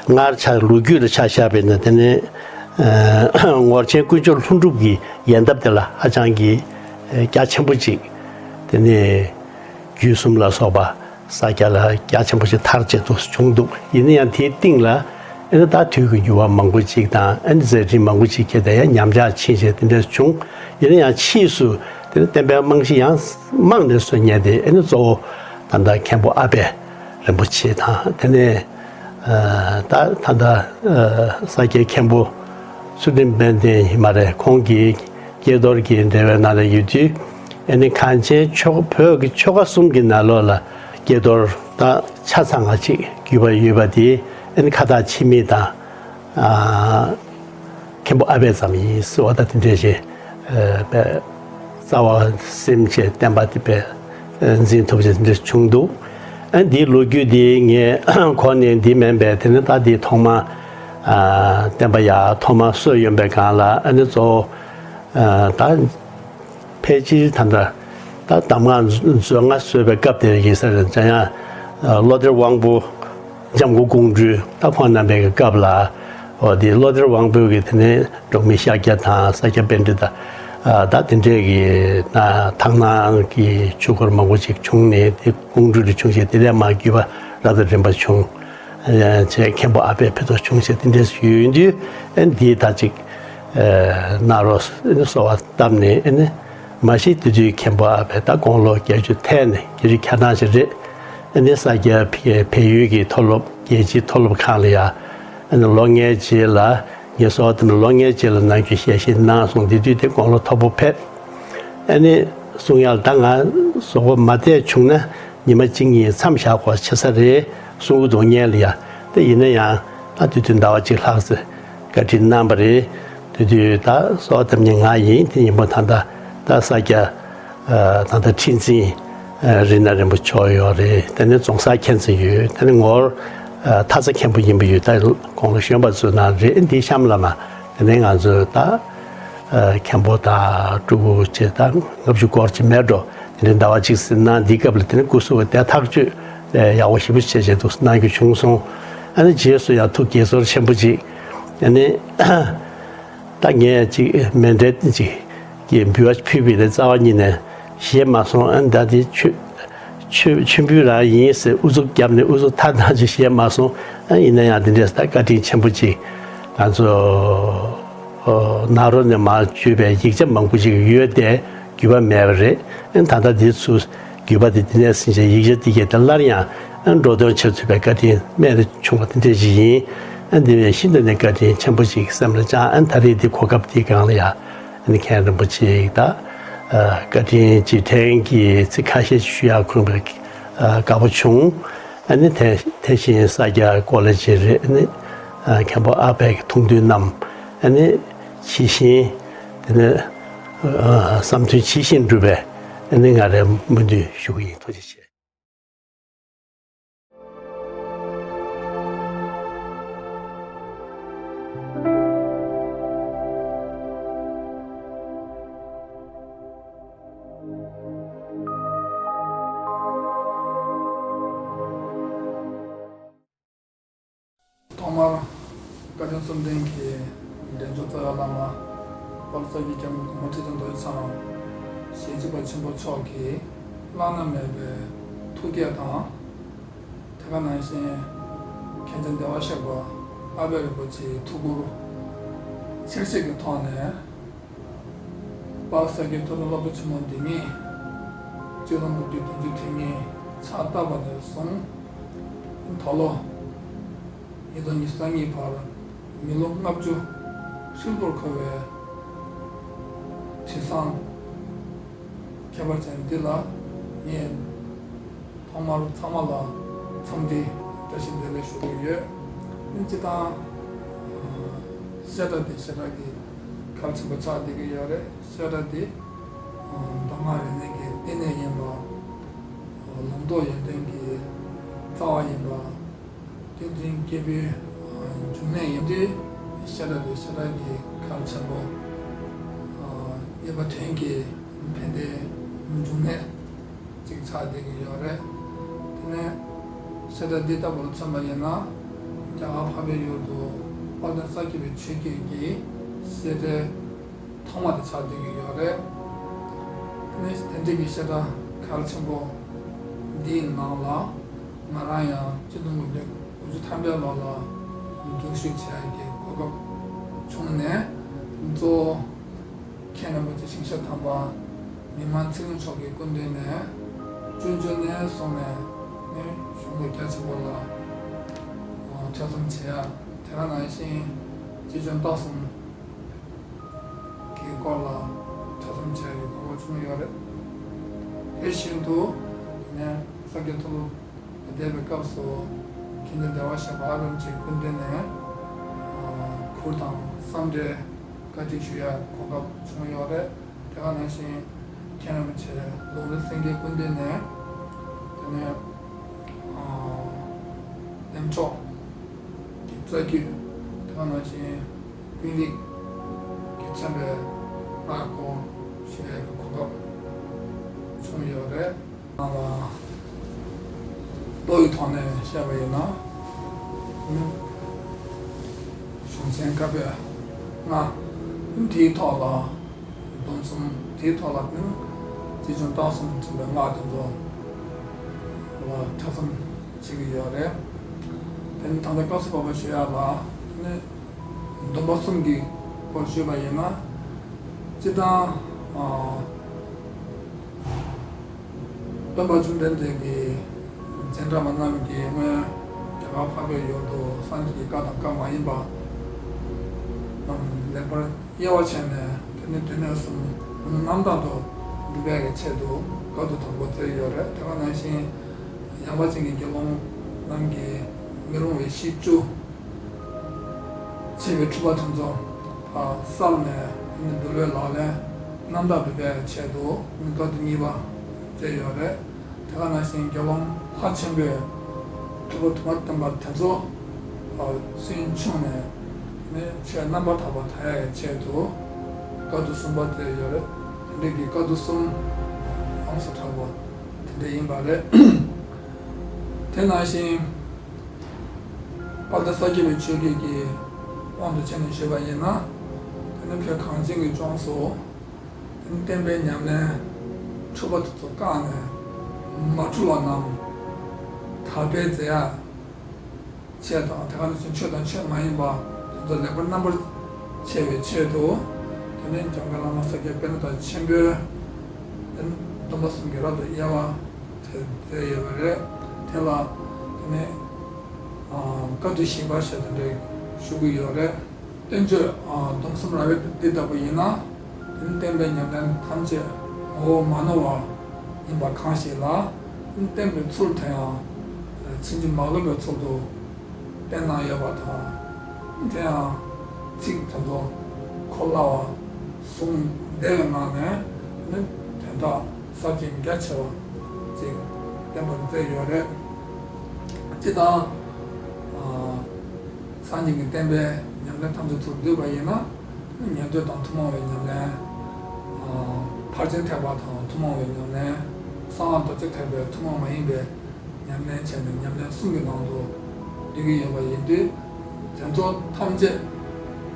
སྔར་ཆ་ལོ་རྒྱུས་ལ་ཆ་བཞག་པ་ཡིན་ན། དེ་ནས་ཨ་ངོར་ཆེན་དཀོན་མཆོག་ལྷུན་གྲུབ་ཀྱི་ཡལ་འདབ་དེ་ལ་ཧ་ཅང་གི་ཨ་རྒྱ་ཆེན་པོ་ཅིག་དེ་ནས་རྒྱུད་གསུམ་ལ་སོགས་པ་ས་སྐྱ་ལ་རྒྱ་ཆེན་པོ་ཞིག་དར་བྱེད་དུ་བྱུང་འདུག་ཡིན་ན་ཡང་དེའི་སྟེང་ལ་ཨེ་ནི་ད་དུས་ཀྱི་འགྱུར་བ་མང་པོ་ཅིག་དང་། ཨེ་ནི་མཛད་འཕྲིན་མང་པོ་ཅིག་སྐྱེས་ཏེ་ཡང་ཉམས་ཆག་ཕྱིན་བྱས་དེ་འདྲ་བྱུང་། ཡིན་ན་ཡང་ཕྱིས་སུ་དེ་ནི་བསྟན་པའི་རྨང་གཞི་ཡང་རྨང་ནས་སོན་མཁན་དེ་ཨེ་ནི་གཙོ་བོ་ད་ལྟ་མཁན་པོ་ཨ་པད་རིན་པོ་ཆེ་དང་། དེ་ནས་ཨ་ད་ད་ལྟ་ཨ་ས་སྐྱའི་མཁན་པོ་ཚུལ་ཁྲིམས་དཔལ་ལྡན་ཡིན་མ་རེད། ཁོང་གིས་ཀྱེ་རྡོར་གྱི་འགྲེལ་པའི་ནང་ལ་ཡོད་དུས། ཨེ་ནི་གངས་ཅན་ཆོལ་བོད་ཀྱི་ཆོལ་ཁ་གསུམ་གྱི་ནང་ལོགས་ལ་ཀྱེ་རྡོར་ད་ཆ་ཚང་བ་ཅིག་བརྒྱུད་པ་ཡོད་པ་དེ་ཨེ་ནི་ཁ་བཏགས་འཆི་མེད་དང་ཨ་མཁན་པོ་ཨ་པད་ཙམ་ཡིན་ཟེར་བ་ད་དེ་འདྲས་ཞིག་ཨ་པད་རྩ་བ་སེམས་བྱས་བསྟན་པ་དེ་པད་འཛིན་ཐུབ་ཅེས་དེ་འདྲས་བྱུང་འདུག་ཨ་འདིའི་ལོ་རྒྱུས་འདི་ངས་གོ་ནས་འདི་མིན་པས། དེ་ནི་ད་འདི་ཐོག་མ་ཨ་བསྟན་པ་ཡར་ཐོག་མ་སྲོལ་ཡོང་པའི་སྒང་ལ་ཨ་ནི་གཙོ་བོ་ཨ་ད་ཕལ་ཆེར་ད་ལྟ་ད་གདམས་ངག་མཛོད་ལྔ་བཟོས་པའི་སྐབས་དེར་ཡིན་ས་རེད། འཇམ་དབྱངས་བློ་གཏེར་དབང་པོ་འཇམ་མགོན་ཀོང་སྤྲུལ་ད་ཁོང་རྣམ་པའི་སྐབས་ལ། འོ་དེ་བློ་གཏེར་དབང་པོ་གི་དེ་ནས་འབྲོག་མི་ཤཱཀྱ་དང་ས་སྐྱ་པཎྜི་ཏ་ད་དེ་འདྲས་ཀྱི་ན་དག་སྣང་གི་ཆོས་སྐོར་མང་པོ་ཅིག་བྱུང་ནས། དེ་ཀོང་སྤྲུལ་ལ་བྱུང་རྗེས་དེ་ལས་མར་བརྒྱུད་པ་རབ་དང་རིམ་པ་བྱུང་། ཨ་བྱས་མཁན་པོ་ཨ་པད་ཕུན་ཚོགས་བྱུང་བྱས་དེ་འདྲས་ཡོད་དུས། ཨ་འདིའི་ད་ཅིག་ཨ་ནཱ་རོ་གསོལ་བ་བཏབ་ནས། ཨ་ནི་མ་གཞི་དེ་དུས་མཁན་པོ་ཨ་པད་ད་དགུང་ལོ་བརྒྱད་ཅུ་ཐལ་ནས་བརྒྱད་ཅུ་གྱ་གྲངས་ཤིག་རེད། ཨ་ནི་ས་སྐྱ་བལ་ཡུལ་གྱི་མཐོ་སློབ་རྒྱལ་སྤྱིའི་མཐོ་སློབ་ཁང་ལ་ཡ་ཨ་ནི་ལོ་ལྔའི་རྗེས་ལ། ངས་གསོལ་བ་བཏབ་ནས་ལོ་ལྔའི་རྗེས་ལ་ནམ་རྒྱུན་ཞལ་བཞེས་གནང་སོང་། དེ་དུས་དེ་དགུང་ལོ་མཐོ་པོ་ཕེབས། ཨ་ནི་གསུང་ཡག་ད་ང་གཟུགས་པོ་མ་བདེ་བྱུང་ན་ཉི་མ་གཅིག་གཉིས་མཚམས་བཞག་དགོས་ཆེ་ས་རེད་གསུང་གི་འདུག་སྔོན་ལ་ཡ། དེ་ཡིན་ན་ཡང་ད་དེ་དུས་ཟླ་བ་གཅིག་ལྷག་ཙམ་བཀའ་དྲིན་གནང་བ་རེད། དེ་དུས་ད་གསོལ་བ་བཏབ་མཁན་ང་ཡིན། དེ་ཡིན་པ་ད་ལྟ་ད་ས་སྐྱ་ཨ་ད་ལྟ་ཁྲི་འཛིན་ཨ་རི་ན་རིན་པོ་མཆོག་ཡོད་རེད། དེ་ནས་རྫོང་སར་མཁན་ཚོ་ཡོད། དེ་ནས་ངོར་ཨ་ཐ་ཚ་མཁན་པོ་ཡིན་པ་ཡོད། ད་དགུང་ལོ་གཞོན་པ་ཚོའི་ནང་རེད། འདི་གཤམ་ལ་མ་དེ་ནས་ང་ཚོ་ད་ཨ་མཁན་པོ་དང་སྤྲུལ་སྐུ་བཅས་ད་ལྔ་བཅུ་སྐོར་ཅིག་མེད་འགྲོ། དེ་ནས་ཟླ་བ་གཅིག་ཟིན་ན་འདི་སྐབས་ལ་དེ་ནས་སྐུ་གཟུགས་བདེ་ཐག་ཆོད་ཡག་པོ་ཞེ་པོ་བྱས་བྱས་འདུག་གནང་རྒྱུ་བྱུང་སོང་། ཨ་ནི་རྗེས་སུ་ཡང་ཐུགས་དགྱེས་ཚོར་ཆེན་པོ་ཅིག་ཨ་ནི། ད་ངས་ཅིག་མཎྜལ་ཅིག་གི་འབུལ་བ་ཕུལ་བའི་རྩ་བ་ཉིད་ནས་བཞེས་མ་སོང་། ཨ་ད་དེ་མཆོད་མཆོད་མཆོད་འབུལ་རང་ཡིན་ཟེར་ཨུ་ཚུགས་བརྒྱབ་ནས་ཨུ་ཚུགས་ཐ་ན་ཅིག་བཞེས་མ་སོང་། ཨ་ཡིན་ན་ཡང་དེ་འདྲས་ད་བཀའ་དྲིན་ཆེན་པོ་ཅིག་ང་ཚོ་ཨོ་ནཱ་རོ་ནས་མར་བརྒྱུད་པའི་ཡིག་ཆ་མང་པོ་ཅིག་ཡོད་དེ། བརྒྱུད་པ་མེད་པ་རེད། ཨ་ད་ལྟ་དེ་ཚུར་བརྒྱུད་པ་དེ་དེ་ནས་ཟིན་བྱས་ཡིག་ཆ་དེ་གས་ད་སླར་ཡང་ཨ་འགྲོ་དོན་བྱེད་ཐུབ་པའི་བཀའ་དྲིན་རྨད་དུ་བྱུང་བ་དེ་འདྲ་ཞིག་ཡིན། ཨ་འདི་བས་ཤིན་ཏུ་ནས་བཀའ་དྲིན་ཆེན་པོ་ཞིག་སེམས་ལ་བཅངས། ཨ་ད་རེས་འདི་གོ་སྐབས་འདིའི་སྒང་ལ་ཡ་ཨ་ནི་མཁན་རིན་པོ་ཆེ་ཡིས་ད་ཨ་བཀའ་དྲིན་རྗེས་དྲན་གྱི་ཚིག་ཁ་ཤས་ཤིག་ཞུ་ཡག་ཁོམ་པ་ཨ་དགའ་པོ་བྱུང་། ཨ་ནི་དེ་དེ་བཞིན་ས་སྐྱ་ཀོ་ལེ་ཇི་རེད། ཨ་ནི་ཨ་མཁན་པོ་ཨ་པད་ཀྱི་ཐུགས་འདུན་རྣམས་ཨ་ནི་ཇི་བཞིན་དེ་ནས་ཨ་བསམ་དོན་ཇི་བཞིན་འགྲུབ་པའི་ཨ་ནི་ང་རའི་སྨོན་འདུན་ཞུ་གི་ཡིན། ཐུགས་རྗེ་ཆེ། ཐོག་མར་བཀའ་དྲིན་གསུམ་ལྡན་གྱི་འབྲས་ལྗོངས་རྩ་བའི་བླ་མ་དཔལ་ས་སྐྱའི་སྐྱབས་མགོན་གོང་མ་ཁྲི་བཙན་རྡོ་རྗེ་འཆང་ཞལ་གཅིག་པ་ཆེན་པོ་མཆོག་གི་བླ་ན་མེད་པའི་ཐུགས་བསྐྱེད་དང་། དེ་ག་ནང་བཞིན་མཁན་ཆེན་བདེ་བར་གཤེགས་པ་ཨ་པད་རིན་པོ་ཆེའི་ཐུགས་ཁུར་ཆེར་བསྐྱེད་ཀྱི་ཐོག་ནས། དཔལ་ས་སྐྱའི་མཐོ་རིམ་སློབ་གྲྭ་ཆེན་མོ་འདི་ཉིད་སྤྱི་ལོ་དགུ་བརྒྱ་བདུན་ཅུ་དོན་གཉིས་ཕྱག་བཏབ་པ་ནས་བཟུང་། ད་ལོ་ཉིས་སྟོང་ཉི་ཤུ་རྩ་གཉིས་བར་མི་ལོ་ལྔ་བཅུ་ཧྲིལ་པོར་འཁོར་བའི་དྲི་བཟང་ཁྱད་པར་ཅན་འདི་ལ་ངས་ཐོག་མར་ཚང་མ་ལ་འཚམས་འདྲི་བཀྲ་ཤིས་བདེ་ལེགས་ཞུ་གི་ཡོད། སྤྱིར་བཏང་བཤད་གྲྭ་འདི་བཤད་གྲྭ་གི་གལ་ཆེན་པོ་ཆགས་བསྡད་ཀྱི་ཡོད་རེད། བཤད་གྲྭ་འདི་གདམས་ངག་རིག་གནས་ཀྱི་བསྟི་གནས་ཡིན་པ། ལུང་རྟོགས་ཡོན་ཏན་གྱི་རྩ་བ་ཡིན་པ། བསྟན་འཛིན་སྐྱེས་བུའི་འབྱུང་གནས་ཡིན་ཏེ། བཤད་གྲྭ་དེ་བཤད་གྲྭ་གི་གལ་ཆེན་པོ། ཨ། ཡོད་པ་དོན་གྱི་ཕན་བདེ་འབྱུང་གནས་ཅིག་ཆགས་བསྡད་ཀྱི་ཡོད་རེད། དེ་ནས་བཤད་གྲྭ་འདི་ལྟ་བུར་མཚོན་པ་ཡིན་ན། རྒྱ་གར་འཕགས་པའི་ཡུལ་དུ་དཔལ་ལྡན་ས་སྐྱ་པའི་ཆོས་བརྒྱུད་ཀྱི་བཤད་གྲྭའི་ཐོག་མ་དེ་ཆགས་བསྡད་ཀྱི་ཡོད་རེད། དེ་ནས་དེ་འདྲའི་གི་བཤད་གྲྭ་གལ་ཆེན་པོ་འདིའི་ནང་ལ་ང་རང་ཡང་ཆིག་སྟོང་དགུ་བརྒྱ་དགུ་བཅུ་ཐམ་པའི་ལོ་ལ་འཛུལ་ཞུགས་བྱེད་ཡག་གི་གོ་སྐབས་བྱུང་ནས། གཙོ་བོ་མཁན་རིན་པོ་ཆེ་ཞིང་གཤེགས་དམ་པ་མི་དམངས་ཚེ་རིང་མཆོག་གི་སྐུ་མདུན་ནས་བཙུན་བྱོལ་ནས་སོང་ནས་ནི་གཞུང་ལུགས་རྒྱ་ཆེན་པོ་ལ་ཐོས་བསམ་བྱེད་ཡག་དེ་ག་ནང་བཞིན་སྤྱི་སྤྱོད་རྟགས་གསུམ་གྱི་སྐོར་ལ་ཐོས་བསམ་བྱས་ཡོད་པ་བྱུང་ཡོད་རེད། དེ་བཞིན་དུ་དེ་ནས་ས་སྐྱ་མཐོ་སློབ་བསྡད་པའི་སྐབས་སུ་མཁན་ཆེན་བདེ་བར་གཤེགས་པ་ཨ་པད་མ་ཆོས་ཀྱི་སྐུ་མདུན་ནས་གུར་དང་བསམ་འདྲིའི་བཀའ་ཁྲིད་ཞུ་ཡག་གོ་སྐབས་བྱུང་ཡོད་རེད། དེ་ག་ནང་བཞིན་མཁན་རིན་པོ་ཆེ་ལུང་རིགས་སེང་གེའི་སྐུ་མདུན་ནས་དེ་ནས་ལྡན་མཆོག་གི་རྩ་རྒྱུད། དེ་ག་ནང་བཞིན་དཔོན་རིགས་ཀྱི་མཚོན་པའི་སྔགས་སྐོར་ཞུ་ཡག་གི་གོ་སྐབས་བྱུང་ཡོད་རེད། ནང་ལ་མདོ་ཡི་ཐོག་ནས་བཤད་པ་ཡིན་ན། གཞུང་ཆེན་བཀའ་པོད་ལྔ། དེའི་ཐོག་ལ་སྡོམ་གསུམ། དེའི་ཐོག་ལ་ནི་སྤྱི་སྤྱོད་རྟགས་གསུམ་མཚོན་པའི་སྔགས་དེ་ཚོ་ལ་ཐོས་བསམ་བྱེད་ཀྱི་ཡོད་རེད། དེ་ནི་ད་ལྟ་སྐབས་སུ་བབ་པ་ཞུ་ཡག་ལ་ནི། སྡོམ་པ་གསུམ་གྱི་སྐོར་ཞུས་པ་ཡིན་ན། སྤྱིར་བཏང་། ཨ། སྟོན་པ་བཅོམ་ལྡན་འདས་ཀྱི་མཛད་འཕྲིན་རྣམས་ཀྱིས་སྔོན་རྒྱ་གར་འཕགས་པའི་ཡུལ་དུ་སངས་རྒྱས་ཀྱི་བཀའ་དང་བཀའ་མ་ཡིན་པ་རྣམས་ལེགས་པར་དབྱེ་བ་ཕྱེ་ནས། དེ་ནི་སྡེ་སྣོད་གསུམ་རྣམ་དག་ཏུ་འགྲུབ་པའི་ཆེད་དུ་བཀའ་བསྡུ་དང་པོ་མཛད་ཡོད་རེད། དེ་ག་ནང་བཞིན་ཡངས་པ་ཅན་གྱི་དགེ་སློང་རྣམས་ཀྱིས་མི་རུང་བའི་གཞི་བཅུ། ཆེ་བའི་འཁྲུལ་པ་དེ་ཚོ་བསལ་ནས། འདུལ་བའི་ལག་ལེན་རྣམ་དག་འགྲུབ་པའི་ཆེད་དུ་བཀའ་བསྡུ་གཉིས་པ་མཛད་ཡོད་རེད། དེ་ག་ནང་བཞིན་དགེ་སློང་ལྷ་ཆེན་པོས་འཁྲུལ་པ་དུ་མ་བསྟན་པ་དེ་ཚོ་སུན་ཕྱུང་ནས་ཆོས་རྣམ་པར་དག་པ་དར་ཡག་ཆེད་དུ་བཀའ་བསྡུ་གསུམ་པ་མཛད་ཡོད་རེད། དེ་འདྲའི་གི་བཀའ་བསྡུ་གསུམ་ཡོངས་སུ་གྲགས་པ་དེ་འདྲ་ཡིན་པ་རེད། དེ་ནང་བཞིན། དཔལ་ལྡན་ས་སྐྱ་པའི་ཆོས་བརྒྱུད་ཀྱི་དབང་དུ་བྱས་ནས་ཞུས་པ་ཡིན་ན། དེ་ནི་བོད་གངས་ཅན་གྱི་ལྗོངས་སུ་དེ་ནི་བསྟན་པའི་ཉམས་ལེན་འཁྲུལ་པ་དེ་ཚོ་བཀག་ནས། མ་འཁྲུལ་བ་རྣམས་དག་པའི་མཛད་ཡག་ཆེད་དང་། དེ་ག་ནང་བཞིན་ཆོས་དང་ཆོས་མ་ཡིན་པ་དེ་ཚོ་ལེགས་པར་རྣམ་པར་ཕྱེ་བའི་ཆེད་དུ། དེ་ནི་འཇམ་མགོན་བླ་མ་ས་སྐྱ་པཎྜི་ཏ་ཆེན་པོས་དེ་ནི་སྡོམ་པ་གསུམ་གྱི་རབ་ཏུ་དབྱེ་བ། དེ་མཛད་ཡོད་པ་རེད། དེ་ལ་དེ་ནས་ཨ་བཀའ་བསྡུ་བཞི་པ་ཞེས་དེ་འདྲ་ཞུ་གི་ཡོད་རེད། བསྟན་བཅོས་ཨ་སྡོམ་གསུམ་རབ་དབྱེ་འདི་ལྟ་བུ་ཡིན་ན། དེ་ནི་བསྟན་པའི་ཉམས་ལེན་ཐམས་ཅད་ངོ་བོ་མ་ནོར་བ་ཡིན་པ་གང་ཞིག་ལ། དེ་ནི་བསྟན་པའི་ཚུལ་དེ་ཡང་ཕྱིན་ཅི་མ་ལོག་པའི་ཚུལ་དུ་བསྟན་གནང་ཡོད་པ་དང་། དེ་ཡང་ཚིག་དེ་ཚོ་གོ་སླ་བ། གསུང་བདེ་བའི་ངང་ནས་ནི་དོན་དག་ཟབ་ཅིང་རྒྱ་ཆེ་བ་ཅིག་བསྟན་པར་མཛད་ཡོད་རེད། སྤྱིར་བཏང་ཨ་སངས་རྒྱས་ཀྱི་བསྟན་པའི་ཉམས་ལེན་ཐམས་ཅད་ཚུར་བསྡུས་པ་ཡིན་ན། ཉན་ཐོས་དང་ཐུན་མོང་བའི་ཉམས་ལེན། ཨ་ཕར་ཕྱིན་ཐེག་པ་དང་ཐུན་མོང་བའི་ཉམས་ལེན། གསང་བ་རྡོ་རྗེ་ཐེག་པའི་ཐུན་མོང་མ་ཡིན་པའི་ཉམས་ལེན་བྱས་ནས་ཉམས་ལེན་གསུམ་གྱི་ནང་དུ་འདུས་ཀྱི་ཡོད་པ་ཡིན་དུས། དེ་ཚོ་ཐམས་ཅད་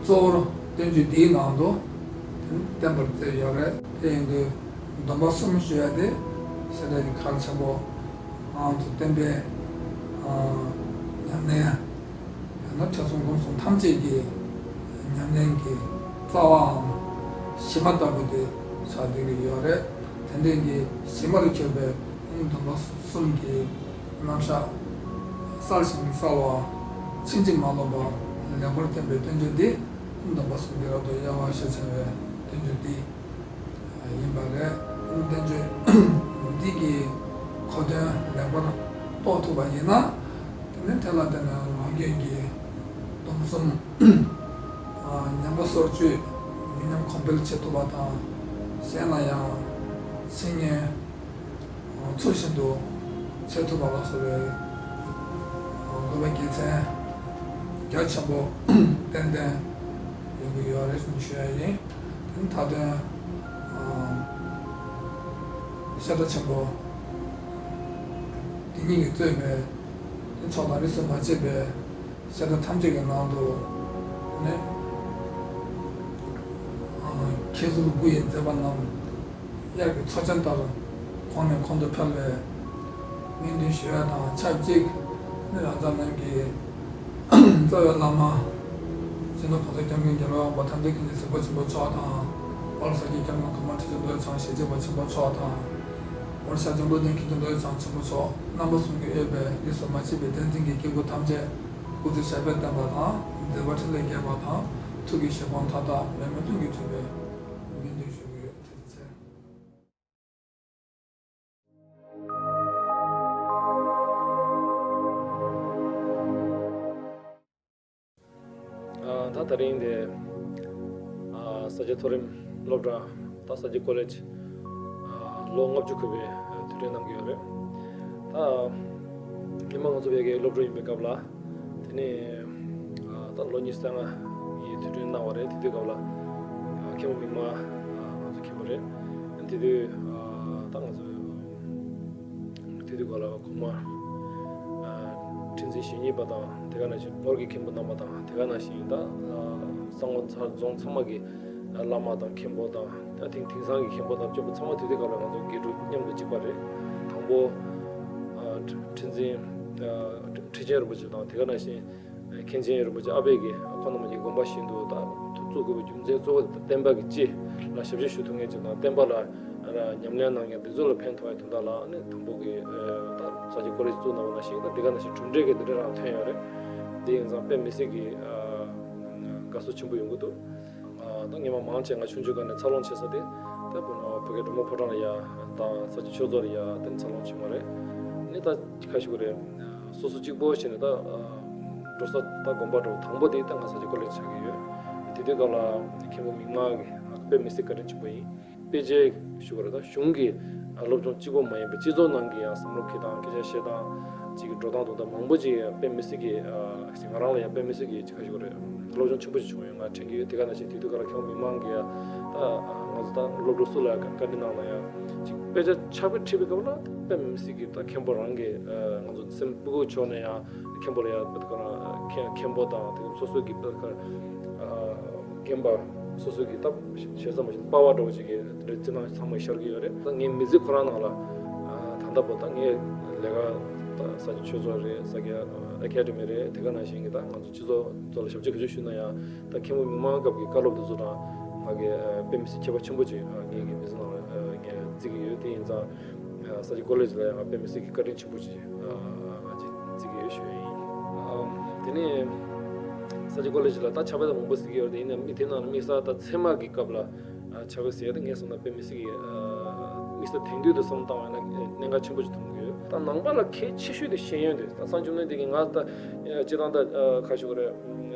གཙོ་བོར་བསྟན་བཅོས་འདིའི་ནང་དུ་བསྟན་པར་མཛད་ཡོད་རེད། དེ་ཡིན་དུས་སྡོམ་པ་གསུམ་ཞུ་ཡ་དེ་བཤད་གྲྭ་གི་གལ་ཆེན་པོ། ང་ཚོ་བསྟན་པའི་ཨ་ཉམས་ལེན། ཡང་ན་ཐོས་བསམ་སྒོམ་གསུམ་ཐམས་ཅད་ཀྱི་ཉམས་ལེན་གྱི་རྩ་བའམ་གཞི་མ་ལྟ་བུ་དེ་ཆགས་བསྡད་ཀྱི་ཡོད་རེད། དེ་འདྲའི་གི་གཞི་མར་གྱུར་པའི་སྡོམ་པ་གསུམ་གྱི་རྣམ་གཞག་གསལ་ཞིང་གསལ་བ། ཕྱིན་ཅི་མ་ལོག་པ་ལེགས་པར་བསྟན་པའི་བསྟན་བཅོས་འདི་སྡོམ་པ་གསུམ་གྱི་རབ་ཏུ་དབྱེ་བ་ཞེས་བྱ་བའི་བསྟན་བཅོས་འདི་ཡིན་པ་རེད། བསྟན་བཅོས་འདི་གི་གོ་དོན་ལེགས་པར་རྟོགས་ཐུབ་པ་ཡིན་ན། དེ་ནས་དེ་ལ་བརྟེན་ནས་རང་རྒྱུད་ཀྱི་སྡོམ་གསུམ་ཉམས་པ་སོར་ཆུད་མི་ཉམས་གོང་འཕེལ་བྱེད་ཐུབ་པ་དང་། གཞན་ལ་ཡང་འཆད་ཉན་ཚུལ་བཞིན་དུ་བྱེད་ཐུབ་པ་ལ་སོགས་པའི་དགོས་པ་དགེ་མཚན་རྒྱ་ཆེན་པོ་ཏན་ཏན་ ཡོང་གི་ཡོད་རེད་ཞུ་ཡ་ཡིན། ད་ལྟ་ཤ་ཁྲག་ཆེན་པོ་དེ་ཉིད་ཀྱིས་གཙོས་པའི་ཕྱོགས་དང་རིས་སུ་མ་ཆད་པའི་ཤ་ཁྲག་ཐམས་ཅད་ཀྱི་ནང་དུ་ནི་མཁས་ཟུར་དགུ་ཡི་མཛད་པ་རྣམས་དབྱར་གྱི་མཚོ་ཆེན་ལྟར་གོང་ནས་གོང་དུ་འཕེལ་བའི་སྨོན་འདུན་ཞུ་ཡ་དང་ཆབས་ཅིག་ནི་རང་ཅག་རྣམས་ཀྱི་རྩ་བའི་བླ་མ་སྤྱི་ནོར་༸གོང་ས་༸སྐྱབས་མགོན་རྒྱལ་བའི་དབང་པོ་ཐམས་ཅད་མཁྱེན་ཅིང་གཟིགས་པ་ཆེན་པོ་མཆོག་དང་། ཧོར་ས་སྐྱའི་སྐྱབས་མགོན་གོང་མ་ཁྲི་ཆེན་རྡོ་རྗེ་འཆང་ཞལ་གཅིག་པ་ཆེན་པོ་མཆོག་དང་། ཧོར་ཤར་ལྕང་སྟོད་ལྡན་མཁན་ཆེན་རྡོ་རྗེ་འཆང་ཆེན་པོ་མཆོག་རྣམ་པ་གསུམ་གྱིས་དབུས་པའི་རིས་སུ་མ་ཆད་པའི་བསྟན་འཛིན་གྱི་སྐྱེས་བུ་ཐམས་ཅད་སྐུ་ཚེ་ཞབས་པད་བརྟན་པ་དང་མཛད་པ་འཕྲིན་ལས་རྒྱས་པ་དང་ཐུགས་ཀྱི་བཞེད་དགོངས་མཐའ་དག་མེད་མེད་དོན་གྱིས་འགྲུབ་པའི་སྨོན་འདུན་ཞུ་གི་ཡོད། ཐུགས་རྗེ་ཆེ། ཨ། ད་དེ་རིང་འདི་ཨ་ས་སྐྱ་མཐོ་རིམ་སློབ་གྲྭ་ད་ས་སྐྱ་ཀོ་ལེཇ་ཨ་ལོ་ལྔ་བཅུ་འཁོར་བའི་དུས་དྲན་གནང་གི་ཡོད་རེད། ད་སྔོན་མ་ང་ཚོ་བོད་ཀྱི་སློབ་ཕྲུག་ཡིན་པའི་སྐབས་ལ་དེ་ནས་ཨ་ད་ལོ་ཉི་ཤུ་རྩ་ལྔ་ཡི་དུས་དྲན་གནང་བ་རེད། དེ་དུས་སྐབས་ལ་ཨ་མཁན་པོ་མིག་དམར་ཨ་ང་ཚོ་མཁན་པོ་རེད། དེ་དུས་ཨ་ད་ང་ཚོ་དེ་དུས་སྐབས་ལ་གོང་མ་ཨ་ཁྲི་འཛིན་ཞེ་གཉིས་པ་དང་དེ་ག་ནང་བཞིན་ཧོར་གྱི་མཁན་པོ་རྣམ་པ་དང་དེ་ག་ནང་བཞིན་ད་ཨ་ས་ངོ་ཚང་རྫོང་ཚང་མ་གི་བླ་མ་དང་མཁན་པོ་དང་ད་དེང་དེང་སང་གི་མཁན་པོ་དང་སྐྱོ་པོ་ཚང་མ་དེ་དུས་སྐབས་ལ་ང་ཚོ་དགེ་ཕྲུག་མཉམ་དུ་གཅིག་པ་རེད། དང་པོ་ཨ་ཁྲི་འཛིན་ཨ་ཁྲི་ཆེན་རིན་པོ་ཆེ་དང་དེ་ག་ནང་བཞིན་མཁན་ཆེན་རིན་པོ་ཆེ་ཨ་ཕས་ཀྱིས་ཁོང་རྣམ་པ་གཉིས་དགོངས་པ་བཞིན་དུ་ད་ཐུགས་བཙུགས་དགོས་པའི་རྒྱུ་མཚན་གཙོ་བོ་བསྟན་པ་གི་སྤྱི་ལ་ཞབས་ཕྱི་ཞུ་ཐུབ་མཁན་ཅིག་དང་བསྟན་པ་ལ་ཉམས་ལེན་གནང་མཁན་དེ་ཚོ་ལ་ཕན་ཐོགས་ཡ་དོན་དག་ལ་ནི་དང་པོ་གི་ད་ས་སྐྱ་ཀོ་ལེཇ་བཙུགས་གནང་བ་ནང་བཞིན་ད་འདི་ག་ནང་བཞིན་གྲུབ་འབྲས་ཀྱི་འདི་འདྲ་རང་ཐོན་ཡོད་རེད། འདི་ཡིན་ཙང་དཔེ་མི་སྲིད་ཀྱི་དགའ་བསུ་ཆེན་པོ་ཡོང་གི་འདུག་ད་སྔོན་མ་མང་ཆེ་ང་ཆུང་ཆུང་སྒང་ནས་འཚར་ལོངས་བྱེད་ས་དེ་ད་བོད་ཀྱི་འབྲི་མོ་ཕོ་བྲང་ལ་ཡ་དང་ས་སྐྱ་ཆོས་རྫོང་ལ་ཡ་དེ་འཚར་ལོངས་བྱུང་བ་རེད། ནི་ད་ཁ་ཤས་ཀྱི་རེད། སོ་སོ་གཅིག་པོ་བྱས་ནས་ད་འགྲོ་ས་ད་དགོན་པ་འགྲོ་དང་པོ་དེ་ད་ང་ས་སྐྱ་ཀོ་ལེཇ་ཆགས་ཀྱི་ཡོད། དེ་དུས་སྐབས་ལ་མཁན་པོ་མིག་དམར་གྱིས་དཔེ་མི་སྲིད་བཀའ་དྲིན་ཆེན་པོ་ཡིན། དཔེ་ཆའི་ཞུ་བ་རེད། ད་གཞུང་གི་སློབ་སྦྱོང་གཅིག་པོ་མ་ཡིན་པར་སྤྱི་ཚོགས་ནང་གི་ཡང་བསམ་བློ་འཁྱེར་སྟངས་སྐད་ཆ་བཤད་སྟངས་ཅིག་གི་འགྲོ་སྟངས་དང་ད་མང་པོ་ཅིག་དཔེ་མི་སྲིད་ཀྱི་ང་རང་ལ་ཡང་དཔེ་མི་སྲིད་ཀྱི་ཅིག་ཁ་ཞུ་བ་རེད། སློབ་སྦྱོང་ཆེན་པོ་ཞིག་བྱུང་ཡོད། ང་དྲན་གྱི་ཡོད། དེ་ག་ནང་བཞིན་དེ་དུས་སྐབས་ལ་མཁན་པོ་མིག་དམར་གྱིས་ད་ང་ཚོ་ད་སློབ་ཕྲུག་སུ་ལ་ཡང་བཀའ་འདྲི་གནང་ན་ཡང་ཅིག་དཔེ་ཆ་ཕྱག་དཔེ་ཁྲིད་པའི་སྐབས་ལ་དཔེ་མི་སྲིད་ཀྱི་ད་མཁན་པོ་རང་གིས་ང་ཚོ་སེམས་སྤུ་གུ་ཕྱོགས་ནས་ཡང་མཁན་པོ་ལ་ཡང་དཔེ་ཁ་མཁན་མཁན་པོ་དང་དེ་སོ་སོ་གི་དཔེ་ཁ་རྒན་པ་སོ་སོ་གི་ད་ཞེ་ས་མ་ཞིག་པ་ཕ་འདྲ་བོ་ཅིག་གི་དེ་འདྲའི་བརྩི་མཐོང་ཚང་མ་ཤར་གྱི་ཡོད་རེད། ད་ངའི་མི་ཚེ་ཁོ་རང་ནང་ལ་ད་ལྟ་བར་ད་ངའི་ལས་ཀ་ད་ས་སྐྱ་ཆོས་ཚོགས་རེད། ས་སྐྱ་ཨ་ཀ་ཌི་མི་རེད། དེ་ག་ནང་བཞིན་གྱི་ད་ང་ཚོ་སྤྱི་ཚོགས་ཚོ་ལ་ཞབས་ཕྱི་ག་ཚོད་ཞུས་ན་ཡང་ད་མཁན་པོ་མིག་དམར་སྐབས་ཀྱི་བཀའ་སློབ་དེ་ཚོ་དང་ང་གི་དཔེ་མི་སྲིད་ཁྱད་པར་ཆེན་པོ་ཅིག་ངའི་གི་མི་ཚེ་ནང་ལ་ངས་བརྩི་གི་ཡོད། དེ་ཡིན་ཙང་ས་སྐྱ་ཀོ་ལེཇ་ལ་ཡང་དཔེ་མི་སྲིད་ཀྱི་བཀའ་དྲིན་ཆེན་པོ་ཅིག་ཅིག་བརྩི་གི་ཡོད་ཞུ་ཡ་ཡིན། དེ་ནས་ས་སྐྱ་ཀོ་ལེཇ་ལ་ད་ཕྱག་དཔེ་ད་མང་པོ་གཟིགས་ཀྱི་ཡོད་རེད། ཡིན་ནའང་དེ་ནང་དམིགས་བསལ་ད་ཚད་མ་གི་སྐབས་ལ་ཕྱག་དཔེ་ཟེར་ཡ་ད་ངས་བསམ་ན་དཔེ་མི་སྲིད་ཀྱི་དམིགས་བསལ་དེང་དུས་དུ་བསམ་བཏང་བ་ཡིན་ན་གནད་འགག་ཆེན་པོ་ཞིག་མཐོང་གི་ཡོད། ད་ནང་པ་ལ་གལ་ཆེ་ཤོས་དེ་ཤེས་ཡོན་དེ་ད་གསང་འབྱོར་ལྡན་འདས་ཀྱིས་ང་ད་སྤྱིར་བཏང་ད་ཁ་ཤོ་རེད།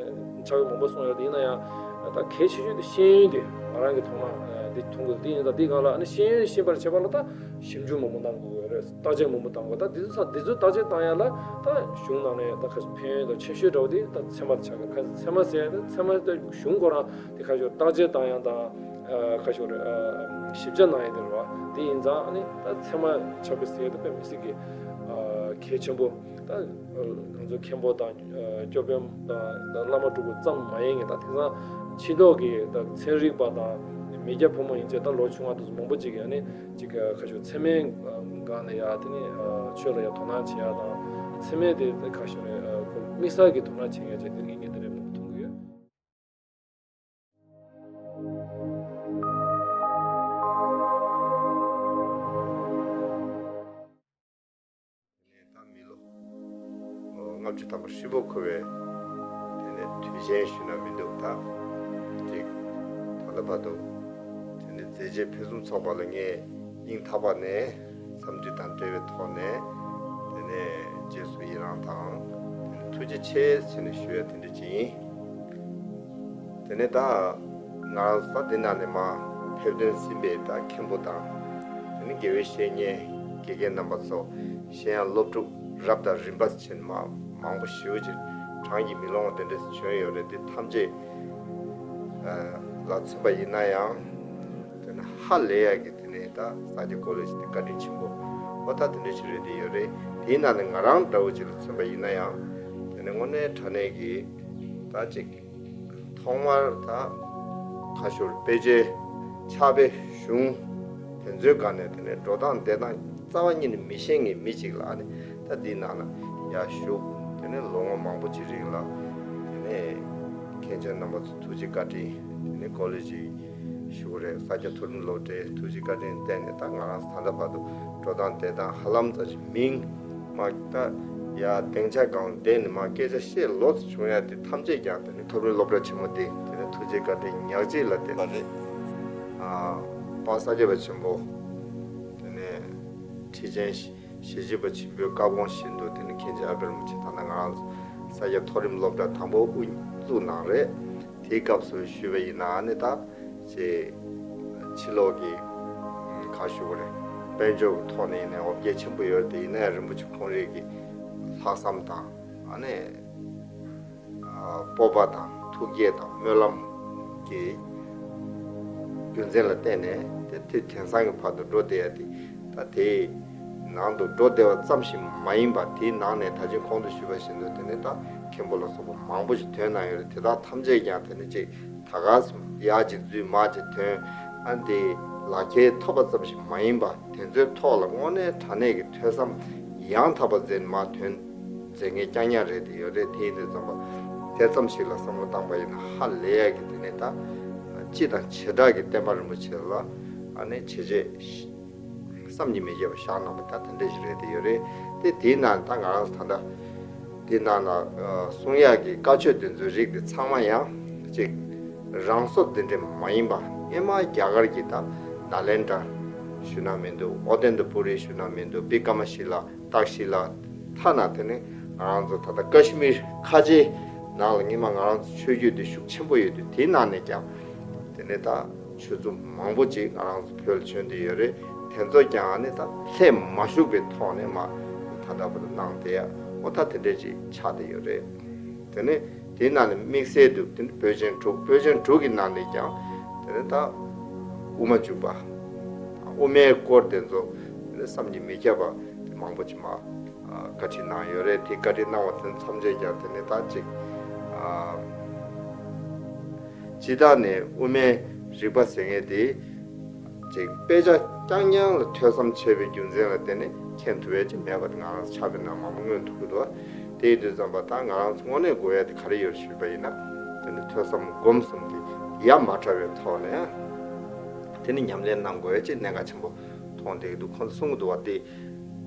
ཕྱག་དཔེ་མང་པོ་གསུངས་ཡོད་རེད། ཡིན་ན་ཡང་ད་གལ་ཆེ་ཤོས་དེ་ཤེས་ཡོན་དེ་ང་རང་གི་མཐོང་སྣང་འདི་མཐོང་དགོས། དེ་ཡིན་ད་འདི་སྒང་ལ་ཨ་ནི་ཤེས་ཡོན་ཤེས་པར་བྱེད་པ་ལ་ད་ཞིབ་འཇུག་མང་པོ་གནང་དགོས་རེད། བརྟག་དཔྱད་མང་པོ་གཏང་དགོས། ད་འདི་ཚོ་འདི་ཚོ་བརྟག་དཔྱད་གཏང་ཡ་ལ་ད་གཞུང་ནང་ནས་ད་ཁ་ཕན་ཡོན་དང་ཆེ་ཤོས་འདྲ་བོ་དེ་ད་ཚད་མ་དེ་ཆགས་ཀྱི། ཁ་ཚད་མ་ཟེར་ཡ་ད་ཚད་མ་ད་གཞུང་ཁོ་རང་དེ་ཁ་ཤོར་བརྟག་དཔྱད་གཏང་ཡ་དང་ཁ་ཤོར་ཞིབ་ཆ་གནང་ཡ་དེ་རེད་བ། དེ་ཡིན་ཙང་ཨ་ནི་ད་ཚད་མ་ཆགས་པའི་ཟེར་ཡ་ད་དཔེ་མི་སྲིད་ཀྱི་གལ་ཆེན་པོ། ད་ང་ཚོ་མཁན་པོ་དང་སྐྱོབ་དཔོན་དང་བླ་མ་སྤྲུལ་སྐུ་ཙམ་མ་ཡིན་གྱི་ད་དེང་སང་ཕྱི་ལོགས་ཀྱི་ད་ཚན་རིག་པ་དང་མི་སྐྱ་ཕོ་མོ་ཡིན་ཚེ་ད་ལོ་ཆུང་བ་དེ་ཚོ་མང་པོ་ཅིག་གིས་ནི་ཅིག་ཁ་ཤོར་ཚད་མའི་སྒང་ནས་ཡ་དེ་ནི་ཆོས་ལ་ཡ་དོ་སྣང་བྱེད་ཡ་དང་ཚད་མའི་དེ་ཁ་ཤོར་དམིགས་བསལ་གྱི་དོ་སྣང་བྱེད་མཁན་ཅིག་དེ་ངས་ངས་དེ་འདྲའི་མང་པོ་མཐོང་གི་ཡོད། ད་མི་ལོ་ལྔ་བཅུ་ཐམ་པ་ཧྲིལ་པོ་འཁོར་བའི་དེ་ནས་དུས་ཆེན་ཞུ་ན་མི་འདུག་ད་ཅིག་ད་ལྟ་བར་དུ་དེ་ནས་མཛད་རྗེས་ཕུན་སུམ་ཚོགས་པ་ལ་ངས་སྙིང་ཐག་པ་ནས་འཚམས་འདྲི་དང་འབྲེལ་བའི་ཐོག་ནས་དེ་ནས་རྗེས་སུ་ཡི་རང་དང་དེ་ནས་ཐུགས་རྗེ་ཆེ་ཟེར་ནས་ཞུ་ཡ་དེ་འདྲ་ཅིག་ཡིན། དེ་ནས་ད་ང་རང་ཚོ་ད་འདི་ནང་ནས་མར་ཕེབས་དོན་ཟིན་པའི་ད་མཁན་པོ་དང་དེ་ནས་དགེ་བའི་བཤེས་གཉེན་དགེ་རྒན་རྣམ་པ་ཚོ་གཞན་ཡང་སློབ་ཕྲུག་རབ་དང་རིམ་པ་བྱས་ནས་མར་མང་པོ་ཞེ་པོ་ཅིག་གྲངས་ཀྱིས་མི་ལོངས་པ་དེ་འདྲ་བྱོན་ཡོད་རེད། འདི་ཐམས་ཅད་ ལ་མཚོན་པ་ཡིན་ན་ཡང་། དེ་ནི་ཧ་ལས་ཡག་གི་དེ་ནི་ད་ས་སྐྱ་ཀོ་ལེ་ཇི་དེ་བཀའ་དྲིན་ཆེན་པོ། ཨོ་ད་དེ་འདྲ་ཞིག་རེད་དེ་ཡོད་རེད། དེའི་ནང་ནས་ང་རང་འདྲ་བོ་ཅིག་ལ་མཚོན་པ་ཡིན་ན་ཡང་། དེ་ནི་དངོས་གནས་དྲང་གནས་ཀྱི་ད་ཅིག་ཐོག་མར་ད་ཁ་ཤོར་དཔེ་ཆའི་ཕྱག་དཔེ་གཞུང་དེ་ཚོའི་སྒང་ནས་དེ་ནི་འགྲོ་སྟངས་བསྡད་སྟངས་རྩ་བ་ཉིད་ནས་མི་ཤེས་མཁན་མི་གཅིག་ལ་ནི་ད་འདིའི་ནང་ལ་ཡར་བཞུགས། དེ་ནི་ལོ་ངོ་མང་པོ་ཅིག་རིང་ལ་དེ་ནི་མཁན་ཆེན་རྣམ་པ་ཚོ་ཐུགས་རྗེ་བཀའ་དྲིན། དེ་ནི་ཀོ་ལེ་ཇི་ཞུ་གི་རེད། ས་སྐྱ་མཐོ་རིམ་སློབ་གྲྭའི་ཐུགས་རྗེ་བཀའ་དྲིན་བརྟེན་ནས་ད་ང་རང་ད་ལྟ་བར་དུ་འགྲོ་སྟངས་བསྡད་སྟངས་ཧ་ལམ་ཙམ་ཞིག་མིང་མ་ད་ཡ་སྡིངས་ཆ་སྒང་བསྡད་ནས་མ་སྐད་ཆ་བཤད་ལོ་ཙམ་བྱུང་ཡ་དེ་ཐམས་ཅད་ཀྱང་དེ་ནི་མཐོ་རིམ་སློབ་གྲྭ་ཆེན་མོ་དེ་དེ་ནི་ཐུགས་རྗེ་བཀའ་དྲིན་ཉག་གཅིག་ལ་བརྟེན་པ་རེད། ཨ་དཔལ་ས་སྐྱ་པ་ཆེན་པོ་དེ་ནི་ཁྲི་ཆེན་ཞི་བྱེད་པ་ཆེན་པོའི་བཀའ་དགོངས་བཞིན་དུ་དེ་ནི་མཁན་ཆེན་ཨ་པད་རིན་པོ་ཆེ་ད་ལྟ་ང་རང་ཚོ་ས་སྐྱ་མཐོ་རིམ་སློབ་གྲྭ་དང་པོ་དབུ་བཙུགས་གནང་རེད། དེའི་སྐབས་སུ་ཞུས་པ་ཡིན་ན་ཨ་ནི་ད་ཅེས་ཕྱི་ལོགས་ཀྱི་ཁ་ཞུ་བ་རེད། དཔལ་འབྱོར་གྱི་ཐོག་ནས་ཡིན་ནའི་འོ་བརྒྱལ་ཆེན་པོ་ཡོད་དེ་ཡིན་ན་ཡང་རིན་པོ་ཆེ་ཁོང་རིགས་ཀྱི་ལྷག་བསམ་དང་ཨ་ནི་སྤོབས་པ་དང་ཐུགས་བསྐྱེད་དང་སྨོན་ལམ་གྱི་རྒྱུ་མཚན་ལ་བརྟེན་ནས་དེ་དེ་དེང་སང་གི་བར་དུ་འགྲོ་བསྡད་ཡ་དེ་ད་དེའི་ནང་དུ་འགྲོ་བསྡད་པ་ཙམ་ཞིག་མ་ཡིན་པར་དེའི་ནང་ནས་ད་ཅི་གོང་དུ་ཞུས་པ་བཞིན་དུ་དེ་ནི་ད་མཁན་པོ་ལ་སོགས་པ་མང་པོ་ཞིག་ཐོན་གནང་ཡོད་རེད། དེ་དག་ཐམས་ཅད་ཀྱང་དེ་ནི་ཅིག་ད་ག་ཡར་ཅིག་འཛུལ་མར་ཅིག་ཐོན། ཨ་འདི་ལག་ཁྱེར་ཐོབ་པ་ཙམ་ཞིག་མ་ཡིན་པ་དེ་ཚོའི་ཐོག་ལ་དངོས་གནས་དྲང་གནས་ཀྱི་ཐོས་བསམ་ཡང་དག་པ་མཛད་མར་ཐོན་མཛད་མཁན་རྐྱང་རྐྱང་རེད་དེ་ཡོད་རེད། དེ་ཡིན་དུས་ཙམ་པ་དེ་ཙམ་ཞིག་ལ་བསམ་བློ་བཏང་པ་ཡིན་ན་ཧ་ལས་ཡག་གི་དེ་ནས་ད་སྤྱི་དང་བྱེ་བྲག་གི་བསྟན་པ་རིན་པོ་ཆེ་ལ་ཨ་ནི་བྱས་རྗེས་བསམ་གྱིས་མི་ཁྱབ་པ་བཞག་གནང་བ་ད་དེ་འདྲ་ཞིག་རེད་དེ་ཡོད་རེད། དེ་དེའི་ནང་ད་ང་རང་ད་ལྟ་དེ་ནང་ལ་གསུང་ཡག་གི་བཀའ་ཆོས་དེ་ཚོའི་རིགས་དེ་ཚང་མ་ཡང་ཅིག་རང་སྲོག་འདི་འདྲ་མ་ཡིན་པ་སྔོན་མ་རྒྱ་གར་གྱི་ད་ནཱ་ལེནྡྲ་ཞུ་ན་མི་འདུག་ཨོ་ཏནྟ་པུ་རི་ཞུ་ན་མི་འདུག་བི་ཀ་མ་ཤི་ལ་ཏཀ་ཤི་ལ་ཐ་ན་དེ་ནི་ང་རང་ཚོ་ད་ལྟ་ཀ་ཤི་མིར་ཁ་ཆེའི་ནང་ལ་སྔོན་མ་ང་རང་ཚོ་ཆོས་བརྒྱུད་དེ་ཤུགས་ཆེན་པོ་ཡོད་དུས་དེའི་ནང་ནས་ཀྱང་དེ་ནི་ད། ཆོས་ཚོགས་མང་པོ་ཅིག་ང་རང་ཚོ་བོད་ལ་བྱོན་བསྡད་ཡོད་རེད། དེ་ཚོ་ཀྱང་ཨ་ནི་ད་ལྷད་མ་ཞུགས་པའི་ཐོག་ནས་མ་ད་ལྟ་བར་དུ་གནང་བསྡད་ཡ་འོ་ད་དེ་འདྲས་ཅིག་ཆགས་བསྡད་ཡོད་རེད། དེ་ནས་དེའི་ནང་ནས་དམིགས་བསལ་དུ་དེ་ནི་བོད་ཆེན་དྲུག་བོད་ཆེན་དྲུག་གི་ནང་ནས་ཀྱང་དེ་ནི་ད་དབུ་མ་འཇུག་པ་དབུ་མའི་སྐོར་དེ་ཚོ་དེ་ནི་བསམ་གྱིས་མི་ཁྱབ་པ་དེ་མང་པོ་ཅིག་མ་བཀའ་ཁྲིད་གནང་ཡོད་རེད། དེ་བཀའ་ཁྲིད་གནང་བ་དེ་ཚོ་ཐམས་ཅད་ཀྱང་དེ་ནི་ད་ཅིག་ཨ། སྤྱིར་བཏང་ནས་དབུ་མའི་རིག་པ་ཟེར་མཁན་དེ་ཅིག་དཔེ་ཆ་རྐྱང་རྐྱང་ལ་ཐོས་བསམ་བྱས་པའི་རྒྱུ་མཚན་ལ་བརྟེན་ནས་མཁྱེན་ཐུབ་ཡ་ཅིག་མེད་པ་དེ་ང་རང་ཚོ་ཕྱག་དཔེ་ནང་མང་པོ་མངོན་ཐུབ་ཀྱི་འདུག་དེ་ཡིན་དུས་ཙམ་པ་ད་ང་རང་ཚོ་དངོས་གནས་དགོས་ཡ་དེ་ག་རེ་ཡོད་ཞུས་པ་ཡིན་ན་དེ་ནི་ཐོས་བསམ་སྒོམ་གསུམ་དེ་ཡ་མ་བྲལ་བའི་ཐོག་ནས་དེ་ནི་ཉམས་ལེན་གནང་དགོས་ཡ་ཅིག་གནད་འགག་ཆེན་པོ་མཐོང་བསྡད་ཀྱི་འདུག་ཁོང་ཚོ་གསུང་གི་འདུག་བ། དེ་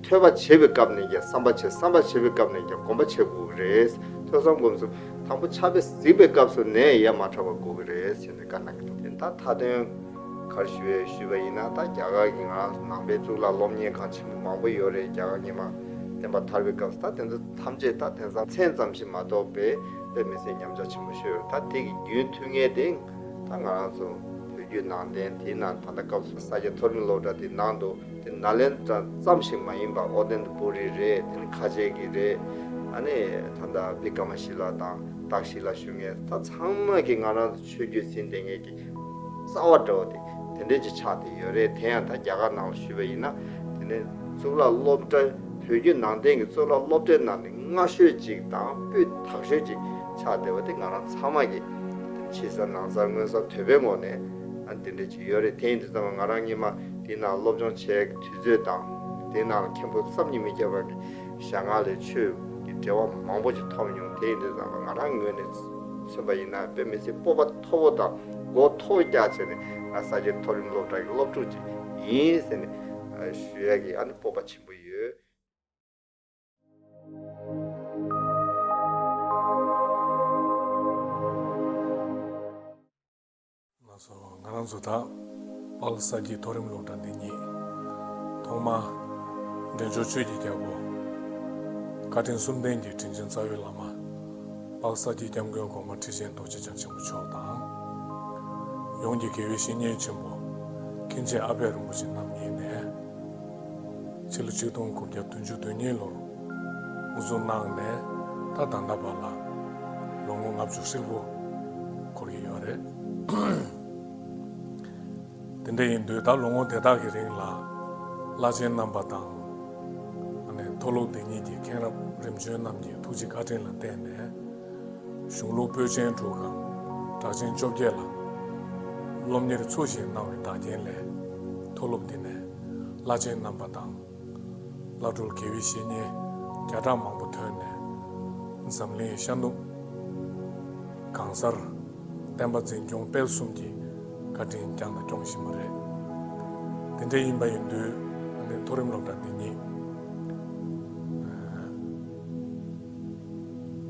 ཐོས་པ་བྱེད་པའི་སྐབས་ནས་ཀྱང་བསམ་པ་བྱེད། བསམ་པ་བྱེད་པའི་སྐབས་ནས་ཀྱང་སྒོམ་པ་བྱེད་དགོས་ཀྱི་རེད། ཐོས་བསམ་སྒོམ་གསུམ་དང་པོ་ཕྱག་དཔེ་གཟིགས་པའི་སྐབས་སུ་ནས་ཡ་མ་བྲལ་བ་དགོས་ཀྱི་རེད་ཟེར་ནས་བཀའ་གནང་གི་འདུག་དེ་ད་མཐའ་དོན་ག་རེ་ཞུ་ཡས་ཞུས་པ་ཡིན་ན་ད་རྒྱ་གར་གྱི་ང་རང་ཚོ་ནང་པའི་གཙུག་ལག་སློབ་གཉེར་ཁང་ཆེན་པོ་མང་པོ་ཡོད་རེད། རྒྱ་གར་སྔོན་མ་བསྟན་པ་དར་བའི་སྐབས་སུ་ད་དེ་ཚོ་ཐམས་ཅད་ད་དེང་སང་མཚན་ཙམ་ཞིག་མ་གཏོགས་པའི་དཔེ་མི་སྲིད་ཉམས་ཆག་ཆེན་པོ་ཤོར་ཡོད་རེད། ད་དེ་གི་རྒྱུན་མཐུད་མཁན་དེ་ད་ང་རང་ཚོ་བོད་བརྒྱུད་ནང་བསྟན་དེའི་ནང་ད་ལྟ་སྐབས་སུ་ས་སྐྱ་མཐོ་རིམ་སློབ་གྲྭ་དེ་ནང་དུ་དེ་ནཱ་ལེནྡྲ་ཙམ་ཞིག་མ་ཡིན་པར་ཨོ་དན་དི་པུ་རི་རེད། དེ་ནི་ཁ་ཆེ་གི་རེད། ཨ་ནི་ད་ལྟ་བི་ཀ་མ་ཤི་ལ་དང་ཏག་ཤི་ལ་ཞུ་མཁན་ད་ཚང་མ་གི་ང་རང་ཚོ་ཆོས་བརྒྱུད་ཟིན་བསྡད་མཁན་གི་རྩ་བ་འདྲ་བོ་དེ་དེ་འདྲས་ཅིག་ཆགས་བསྡད་ཡོད་རེད། དེ་ཡང་ད་རྒྱ་གར་ནང་ལ་ཞུས་པ་ཡིན་ན་དེ་ནི་གཙུག་ལག་སློབ་གྲྭ་བོད་བརྒྱུད་ནང་བསྟན་གྱི་གཙུག་ལག་སློབ་གྲྭའི་ནང་ནས་སྔ་ཤོས་ཅིག་དང་སྤུས་དག་ཤོས་ཅིག་ཆགས་བསྡད་པ་དེ་ང་རང་ཚང་མ་གི་ཕྱི་གསར་ནང་གསར་སྔོན་གསར་དོད་པའི་ངོས་ནས་ཨ་འདི་འདྲ་ཅིག་ཡོད་རེད། དེ་ཡིན་དུས་ཙམ་པ་ང་རང་སྔོན་མ་དེའི་ནང་སློབ་སྦྱོང་བྱས་དུས་ཚོད་དང་དེའི་ནང་ལ་མཁན་པོ་བསམ་གྱིས་མི་ཁྱབ་པ་གི་ཞལ་སྔ་ལས་ཆོས་ཀྱི་འབྲེལ་བ་མང་པོ་ཅིག་ཐོབ་མྱོང་། དེ་ཡིན་དུས་ཙམ་པ་ང་རང་ངོས་ནས་མཚོན་པ་ཡིན་ན་དཔེ་མི་སྲིད་སྤོབས་པ་མཐོ་པོ་དང་མགོ་མཐོ་བོ་བཀྱག་བྱས་ནས་ང་ས་སྐྱའི་མཐོ་རིམ་སློབ་གྲྭ་གི་སློབ་ཕྲུག་ཅིག་ཡིན་ཟེར་ནས་ཞུ་ཡ་གི་ཨ་ནི་སྤོབས་པ་ཆེན་པོ་ཡོད། ལགས་སོ། ང་རང་ཚོ་ད་དཔལ་ས་སྐྱའི་མཐོ་རིམ་སློབ་གྲྭ་འདི་ཉིད་ཐོག་མར་འབྲས་ལྗོངས་ཆོས་ཀྱི་རྒྱལ་པོ་བཀའ་དྲིན་གསུམ་ལྡན་གྱི་དྲིན་ཅན་རྩ་བའི་བླ་མ་དཔལ་ས་སྐྱའི་སྐྱབས་མགོན་གོང་མ་ཁྲི་ཆེན་རྡོ་རྗེ་འཆང་ཆེན་པོ་མཆོག་དང་། ཡོངས་ཀྱི་དགེ་བའི་བཤེས་གཉེན་ཆེན་པོ་མཁན་ཆེན་ཨ་པད་རིན་པོ་ཆེ་རྣམ་གཉིས་ནས། ཕྱི་ལོ་ཆིག་སྟོང་དགུ་བརྒྱ་བདུན་ཅུ་དོན་གཉིས་ལོར་དབུ་འཛུགས་གནང་ནས་ད་ད་ལྟ་བར་ལ་ལོ་ངོ་ལྔ་བཅུ་ཧྲིལ་པོ་འཁོར་གྱི་ཡོད་རེད། དེ་འདྲ་ཡིན་དུས་ད་ལོ་ངོ་དེ་དག་གི་རིང་ལ་བླ་ཆེན་རྣམ་པ་དང་། ཨ་ནི་མཐོ་སློབ་འདི་ཉིད་ཀྱི་མཁན་རབས་རིམ་བྱོན་རྣམས་ཀྱི་ཐུགས་རྗེ་བཀའ་དྲིན་ལ་བརྟེན་ནས། གཞུང་ལུགས་པོད་ཆེན་དྲུག་གམ་གྲགས་ཆེན་བཅོ་བརྒྱད་ལ་སློབ་གཉེར་ཚུལ་བཞིན་གནང་བའི་བདག་རྐྱེན་ལས། མཐོ་སློབ་འདི་ནས་བླ་ཆེན་རྣམ་པ་དང་། བླ་སྤྲུལ་དགེ་བའི་བཤེས་གཉེན་བརྒྱ་ཕྲག་མང་པོ་ཐོན་ནས། འཛམ་གླིང་ཤར་ནུབ་གང་སར་བསྟན་པ་འཛིན་སྐྱོང་སྤེལ་གསུམ་གྱི་བཀའ་དྲིན་བསྐྱངས་དང་སྐྱོང་བཞིན་པ་རེད། དེ་འདྲ་ཡིན་པ་ཡིན་དུས། ཨ་ནི་མཐོ་རིམ་སློབ་གྲྭ་འདི་ཉིད།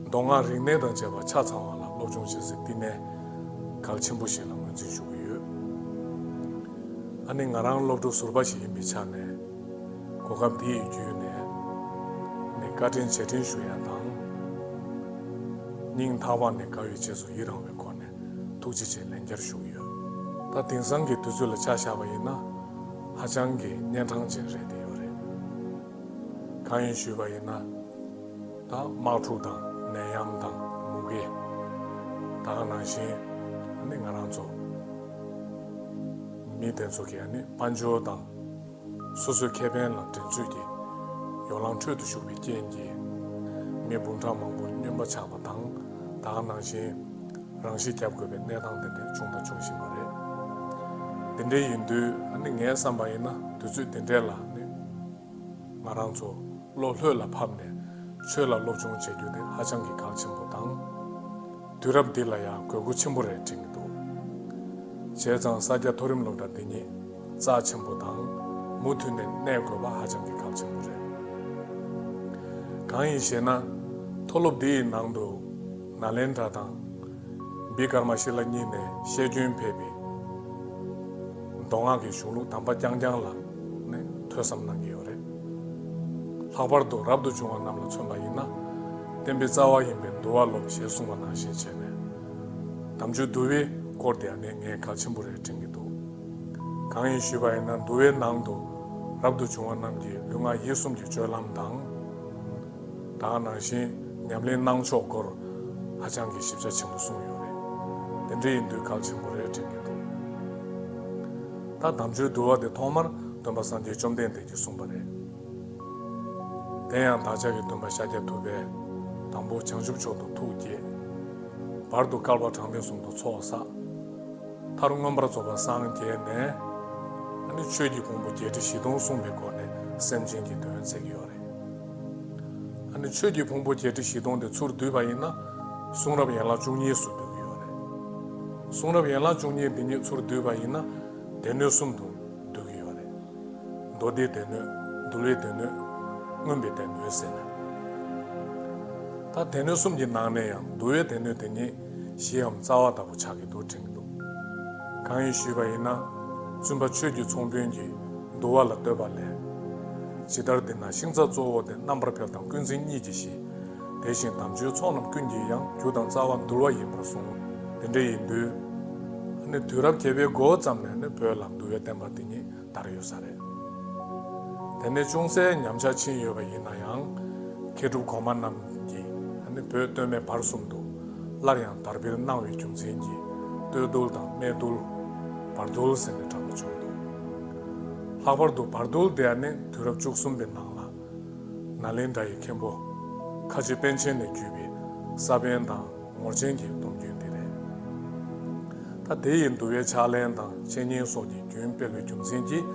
མདོ་སྔགས་རིག་གནས་དང་བཅས་པ་ཆ་ཚང་བ་ལ་སློབ་སྦྱོང་བྱེད་སའི་བསྟི་གནས་གལ་ཆེན་པོ་ཞིག་ལ་ངོས་འཛིན་ཞུ་གི་ཡོད། ཨ་ནི་ང་རང་སློབ་ཕྲུག་ཟུར་པ་ཞིག་ཡིན་པའི་ཆ་ནས། གོ་སྐབས་འདི་ཡི་བརྒྱུད་ནས་ནི་བཀའ་དྲིན་རྗེས་དྲན་ཞུ་ཡ་དང་། སྙིང་ཐག་པ་ནས་དགའ་བའི་རྗེས་སུ་ཡི་རང་བའི་སྒོ་ནས་ཐུགས་རྗེ་ཆེ་ལན་བརྒྱར་ཞུ་གི་ཡོད། ད་དེང་སང་གི་དུས་ཚོད་ལ་ཆ་བཞག་པ་ཡིན་ན། ཧ་ཅང་གི་གཉན་འཕྲང་ཅན་རེད་བསྡད་ཡོད་རེད། གང་ཡིན་ཞུས་པ་ཡིན་ན། ད་དམག་འཁྲུག་དང་ནད་ཡམས་དང་མུ་གེ། ད་ག་ནང་བཞིན་ནི་ང་རང་ཚོ་མི་དེ་ཚོ་གི་ནི་དཔལ་འབྱོར་དང་སོ་སོའི་ཁེ་ཕན་ལ་འགྲན་རྩོད་ཀྱི་ཡོ་ལང་ཁྲོད་དུ་ཞུགས་པའི་རྐྱེན་གྱིས། མི་འབུམ་ཕྲག་མང་པོ་སྨྱོན་པ་ཆགས་པ་དང་། ད་ག་ནང་བཞིན་རང་ཤི་བརྒྱབ་དགོས་པའི་གནས་སྟངས་དེ་འདྲ་བྱུང་དང་འབྱུང་བཞིན་པ་རེད། དེ་འདྲ་ཡིན་དུས་ནི་ངས་བསམ་པ་ཡིན་ན། དུས་ཚོད་དེ་འདྲ་ལ་ནི། ང་རང་ཚོ་བློ་ལྷོད་ལ་ཕབ་ནས་ཆོས་ལ་སློབ་སྦྱོང་བྱེད་རྒྱུ་དེ་ཧ་ཅང་གི་གལ་ཆེན་པོ་དང་། དུས་རབས་འདི་ལ་ཡང་དགོས་མཁོ་ཆེན་པོ་རེད་དྲན་གྱི་འདུག་བྱས་ཙང་ས་སྐྱ་མཐོ་རིམ་སློབ་གྲྭ་འདི་ཉིད་རྩ་ཆེན་པོ་དང་མུ་མཐུད་ནས་གནས་དགོས་པ་ཧ་ཅང་གི་གལ་ཆེན་པོ་རེད། གང་ཡིན་ཞེ་ན། མཐོ་སློབ་འདི་ཡི་ནང་དུ་ནཱ་ལེནྡྲ་དང་བི་ཀརྨ་ཤི་ལ་གཉིས་ནས་བཤད་རྒྱུན་ཕེབས་པའི་མདོ་སྔགས་ཀྱི་གཞུང་ལུགས་དམ་པ་རྐྱང་རྐྱང་ལ་ནི་ཐོས་བསམ་གནང་གི་ཡོད་རེད། ལྷག་པར་དུ་རབ་ཏུ་བྱུང་བ་རྣམས་ལ་མཚོན་པ་ཡིན་ན། བསྟན་པའི་རྩ་བ་ཡིན་པའི་འདུལ་བ་སློབ་ཞེས་གསུངས་པ་ནང་བཞིན་བྱས་ནས། དམ་ཆོས་འདུལ་བའི་སྐོར་དེ་ནི་ངས་གལ་ཆེན་པོ་རེད་དྲན་གྱི་འདུག་གང་ཡིན་ཞུས་པ་ཡིན་ན། འདུལ་བའི་ནང་དུ་རབ་ཏུ་བྱུང་བ་རྣམས་ཀྱི་ལུས་ངག་ཡིད་གསུམ་གྱི་སྤྱོད་ལམ་དང་། ད་ག་ནང་བཞིན་ཉམས་ལེན་གནང་ཕྱོགས་སྐོར་ཧ་ཅང་གི་ཞིབ་ཆ་ཆེན་པོ་གསུངས་ཡོད་རེད། དེ་འདྲ་ཡིན་དུས་གལ་ཆེན་པོ་རེད་དྲན་གྱི་འདུག་ད་དམ་ཆོས་འདུལ་བ་དེ་ཐོག་མར་སྟོན་པ་སངས་རྒྱས་བཅོམ་ལྡན་འདས་ཀྱིས་གསུངས་པ་རེད། དེ་ཡང་བདག་ཅག་གི་སྟོན་པ་ཤཱཀྱ་ཐུབ་པས་དང་པོ་བྱང་ཆུབ་མཆོག་ཏུ་ཐུགས་བསྐྱེད། བར་དུ་བསྐལ་པ་གྲངས་མེད་གསུམ་དུ་ཚོགས་བསགས། མཐར་མངོན་པར་རྫོགས་པར་སངས་རྒྱས་ནས། ཨ་ནི་ཆོས་ཀྱི་ཕུང་པོ་བརྒྱད་ཁྲི་བཞི་སྟོང་གསུངས་པའི་སྒོ་ནས་སེམས་ཅན་གྱི་དོན་མཛད་ཀྱི་ཡོད་རེད། ཨ་ནི་ཆོས་ཀྱི་ཕུང་པོ་བརྒྱད་ཁྲི་བཞི་སྟོང་དེ་ཚུར་བསྡུས་པ་ཡིན་ན། གསུང་རབ་ཡན་ལག་བཅུ་གཉིས་སུ་འདུ་གི་ཡོད་རེད། གསུང་རབ་ཡན་ལག་བཅུ་གཉིས་འདི་ཉིད་ཚུར་བསྡུས་པ་ཡིན་ན། སྡེ་སྣོད་གསུམ་དུ་འདུ་གི་ཡོད་རེད། མདོ་སྡེའི་སྡེ་སྣོད། འདུལ་བའི་སྡེ་སྣོད། མངོན་པའི་སྡེ་སྣོད་ཟེར་ནས། ད་སྡེ་སྣོད་གསུམ་གྱི་ནང་ནས་ཡང་འདུལ་བའི་སྡེ་སྣོད་དེ་ཉིད་གཞིའམ་རྩ་བ་ལྟ་བུ་ཆགས་ཀྱི་འདུག་དྲན་གྱི་འདུག་གང་ཡིན་ཞུས་པ་ཡིན་ན། བཙུན་པ་ཆོས་ཀྱི་ཚོང་དཔོན་གྱིས་འདུལ་བ་ལ་བསྟོད་པ་ལས། ཇི་ལྟར་འདི་ན་ཤིང་རྩ་གཙོ་བོ་སྟེ། རྣམ་པར་འཕེལ་དང་ཀུན་མཚན་ཉིད་ཀྱི་གཞི། དེ་བཞིན་དམ་ཆོས་ཚོགས་རྣམས་ཀུན་གྱི་ཡང་། རྒྱུ་དང་རྩ་བ་འདུལ་བ་ཡིན་པར་གསུངས། དེ་འདྲ་ཡིན་དུས། ཨ་ནི་དུས་རབས་བརྒྱད་པའི་འགོ་ཙམ་ནས་ནི་བོད་ལ་འདུལ་བའི་བསྟན་པ་འདི་ཉིད་དར་ཡོད་ས་རེད། དེ་ནས་ཅུང་ཟད་ཉམས་ཆག་ཕྱིན་ཡོད་པ་ཡིན་ན་ཡང་། མཁས་གྲུབ་གོང་མ་རྣམས་ཀྱིས་ཨ་ནི་བོད་སྟོད་སྨད་བར་གསུམ་དུ་སླར་ཡང་དར་སྤེལ་གནང་བའི་རྒྱུ་མཚན་གྱིས། སྟོད་འདུལ་དང་སྨད་འདུལ། བར་འདུལ་ཟེར་ནས་གྲགས་པ་བྱུང་འདུག་ལྷག་པར་དུ་བར་འདུལ་དེ་ནི་དུས་རབས་བཅུ་གསུམ་པའི་ནང་ལ་ནཱ་ལེནྡྲ་ཡི་མཁན་པོ་ཁ་ཆེ་པཎ་ཆེན་ནས་བརྒྱུད་པའི་ས་པཎ་དང་ངོར་ཆེན་གྱི་སྡོམ་རྒྱུན་འདི་རེད། ད་དེ་ཡི་འདུལ་བའི་ཕྱག་ལེན་དང་འཆད་ཉན་སོགས་ཀྱི་རྒྱུན་སྤེལ་བའི་རྒྱུ་མཚན་གྱིས།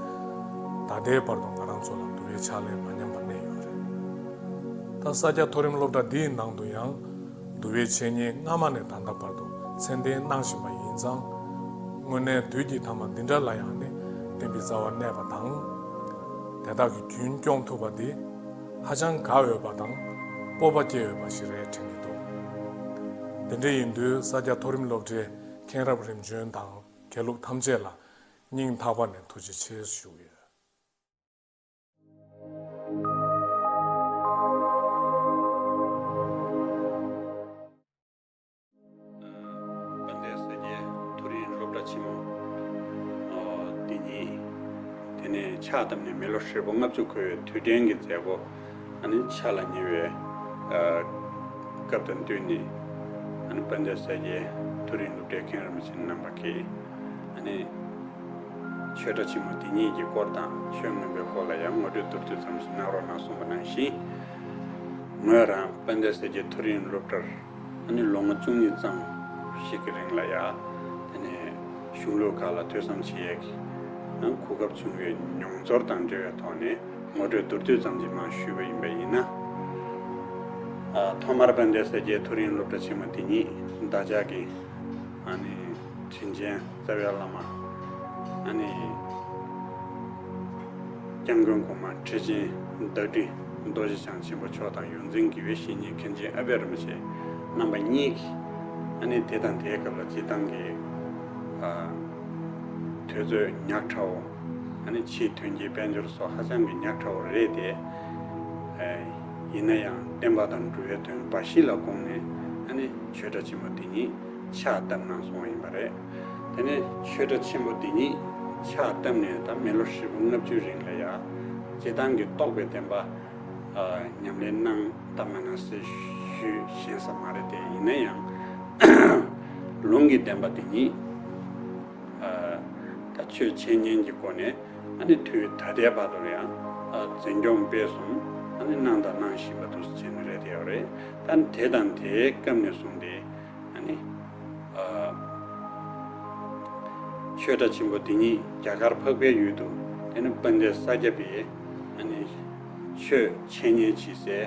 ད་ལྟའི་བར་དུ་ང་རང་ཚོ་ལ་འདུལ་བའི་ཕྱག་ལེན་མ་ཉམས་པ་གནས་ཡོད་རེད། ད་ས་སྐྱ་མཐོ་རིམ་སློབ་གྲྭ་འདིའི་ནང་དུ་ཡང་། འདུལ་བའི་འཆད་ཉན་སྔ་མ་ནས་ད་ལྟ་བར་དུ་ཚད་ལྡན་གནང་བཞིན་པ་ཡིན་ཙང་། དངོས་གནས་དུས་ཀྱི་ཐ་མ་འདི་འདྲ་ལ་ཡང་ནི་བསྟན་པའི་རྩ་བ་གནས་པ་དང་། དེ་དག་གི་རྒྱུན་སྐྱོང་ཐུབ་པ་འདི་ཧ་ཅང་དགའ་འོས་པ་དང་སྤོབས་པ་སྐྱེ་འོས་པ་ཞིག་རེད་དྲན་གྱི་འདུག་དེ་འདྲ་ཡིན་དུས་ས་སྐྱ་མཐོ་རིམ་སློབ་གྲྭའི་མཁན་རབས་རིམ་བྱོན་དང་དགེ་ལུགས་ཐམས་ཅད་ལ་སྙིང་ཐག་པ་ནས་ཐུགས་རྗེ་ཆེ་ཞུ་གི་ཡོད། དཔལ་ལྡན་ས་སྐྱའི་མཐོ་རིམ་སློབ་གྲྭ་ཆེན་མོ་འདི་ཉིད། དེ་ནས་ཕྱག་བཏབ་ནས་མི་ལོ་ཧྲིལ་པོ་ལྔ་བཅུ་འཁོར་བའི་དུས་དྲན་གྱི་མཛད་སྒོ་ཨ་ནི་འཆར་ལ་ཉེ་བའི་སྐབས་དང་བསྟུན་ནས། ཨ་ནི་དཔལ་ལྡན་ས་སྐྱའི་ མཐོ་རིམ་སློབ་གྲྭའི་མཁན་རིན་པོ་ཆེ་རྣམ་པ་གིས་ཨ་ནི་ཆོས་གྲྭ་ཆེན་མོ་འདི་ཉིད་ཀྱི་སྐོར་དང་ཆོས་མངོན་པའི་སྐོར་ལ་ཡང་ངོ་སྤྲོད་མདོར་བསྡུས་ཙམ་ཞིག་གནང་རོགས་གནང་གསུངས་པ་ནང་བཞིན། ངོས་རང་དཔལ་ལྡན་སེར་སྐྱའི་མཐོ་རིམ་སློབ་གྲྭར་ཨ་ནི་ལོ་ངོ་བཅུ་གཉིས་ཙམ་ཞིག་གི་རིང་ལ་ཡ། དེ་ནས་གཞུང་ལུགས་ཁག་ལ་ཐོས་བསམ་བྱེད་ཡས་ཀྱི་ཨ་གོ་སྐབས་བྱུང་བའི་མྱོང་ཚོར་དང་འབྲེལ་བའི་ཐོག་ནས་ངོ་སྤྲོད་མདོར་བསྡུས་ཙམ་ཅིག་མར་ཞུས་པ་ཡིན་པ་ཡིན་ན། ཨ་ཐོག་མར་དཔལ་ལྡན་སེར་སྐྱའི་མཐོ་རིམ་སློབ་གྲྭ་ཆེན་མོ་འདི་ཉིད་བདག་ཅག་གི་ཨ་ནི་དྲིན་ཅན་རྩ་བའི་བླ་མ་ཨ་ནི་སྐྱབས་མགོན་གོང་མ་ཁྲི་ཆེན་བདག་ཁྲི་རྡོ་རྗེ་འཆང་ཆེན་པོ་མཆོག་དང་ཡོངས་འཛིན་དགེ་བའི་བཤེས་གཉེན་མཁན་ཆེན་ཨ་པད་རིན་པོ་ཆེ་རྣམ་པ་གཉིས་ཀྱིས་ཨ་ནི་དེ་དང་དེའི་སྐབས་ལ་སྤྱིར་བཏང་གི་ཨ་དུས་ཚོད་ཉག་ཕྲ་བོ། ཨ་ནི་ཕྱིའི་དོན་གྱི་དཔལ་འབྱོར་སོགས་ཧ་ཅང་གི་ཉག་ཕྲ་བོ་རེད་དེ། ཨེ་ཡིན་ན་ཡང་བསྟན་པ་དང་འགྲོ་བའི་དོན་འབའ་ཞིག་ལ་དགོངས་ནས་ཨ་ནི་ཆོས་གྲྭ་ཆེན་མོ་འདི་ཉིད་ཕྱག་བཏབ་གནང་སོང་བ་ཡིན་པ་རེད། དེ་ནས་ཆོས་གྲྭ་ཆེན་པོ་འདི་ཉིད་ཕྱག་བཏབ་ནས་ད་མི་ལོ་ཧྲིལ་པོ་ལྔ་བཅུའི་རིང་ལ་ཡ་སྤྱིར་བཏང་གི་རྟོགས་པའི་བསྟན་པ་ཨ་ཉམས་ལེན་གནང་སྟབས་མ་གནང་ཟེར་ཞུ་ཞེན་ས་མ་རེད་དེ། ཡིན་ན་ཡང་ལུང་གི་བསྟན་པ་འདི་ཉིད། ཨ་ད་ཆོས་འཆད་ཉན་གྱི་སྒོ་ནས་ཨ་ནི་དུས་ད་ལྟའི་བར་དུ་ཡང་ཨ་འཛིན་སྐྱོང་སྤེལ་གསུམ་ཨ་ནི་གནང་དང་གནང་བཞིན་པ་འདུག་ཟེར་ནས་རེད་དེ་ཡོད་རེད། ད་དེ་དང་དེའི་སྐབས་ནས་བཟུང་སྟེ་ཨ་ནི་ཨ་ཆོས་གྲྭ་ཆེན་པོ་འདི་ཉིད་རྒྱ་གར་འཕགས་པའི་ཡུལ་དུ་དེ་ནི་དཔལ་ལྡན་ས་སྐྱ་པའི་ཨ་ནི་ཆོས་འཆད་ཉན་བྱེད་སའི་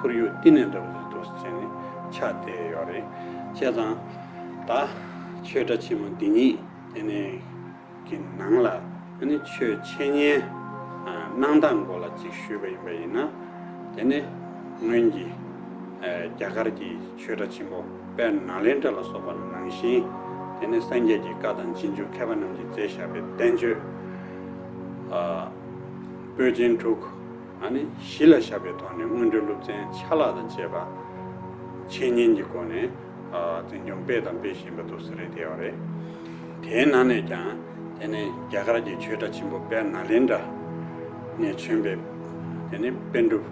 ཁོར་ཡུག་བསྟི་གནས་འདྲ་བོ་ཞིག་འདུག་ཟེར་ནས་ཆགས་བསྡད་ཡོད་རེད། བྱས་ཙང་ད་ཆོས་གྲྭ་ཆེན་མོ་འདི་ཉིད་དེ་ནས་ཀྱི་ནང་ལ་ཨ་ནི་ཆོས་འཆད་ཉན་ཨ་གནང་སྟངས་སྐོར་ལ་ཅིག་ཞུས་པ་ཡིན་པ་ཡིན་ན། དེ་ནི་སྔོན་གྱི་ཨ་རྒྱ་གར་གྱི་ཆོས་གྲྭ་ཆེན་པོ་དཔལ་ནཱ་ལེནྡྲ་ལ་སོགས་པ་ནང་བཞིན། དེ་ནི་སངས་རྒྱས་ཀྱི་བཀའ་དང་རྗེས་འཇུག་མཁས་པ་རྣམས་ཀྱིས་མཛད་བཞག་པའི་བསྟན་བཅོས་ཨ་པོད་ཆེན་དྲུག་ཨ་ནི་གཞི་ལ་བཞག་པའི་ཐོག་ནས་སྔོན་འགྲོའི་སློབ་ཚན་ཆ་ལག་དང་བཅས་པ་འཆད་ཉན་གྱི་སྒོ་ནས་ཨ་འཛིན་སྐྱོང་སྤེལ་དང་སྤེལ་བཞིན་པ་འདུག་ཟེར་རེད་དེ་ཡོད་རེད། དེའི་ནང་ནས་ཀྱང་དེ་ནས་རྒྱ་གར་གྱི་ཆོས་གྲྭ་ཆེན་པོ་དཔལ་ནཱ་ལེནྡྲ་ནས་བྱོན་པའི་དེ་ནས་པཎ་གྲུབ་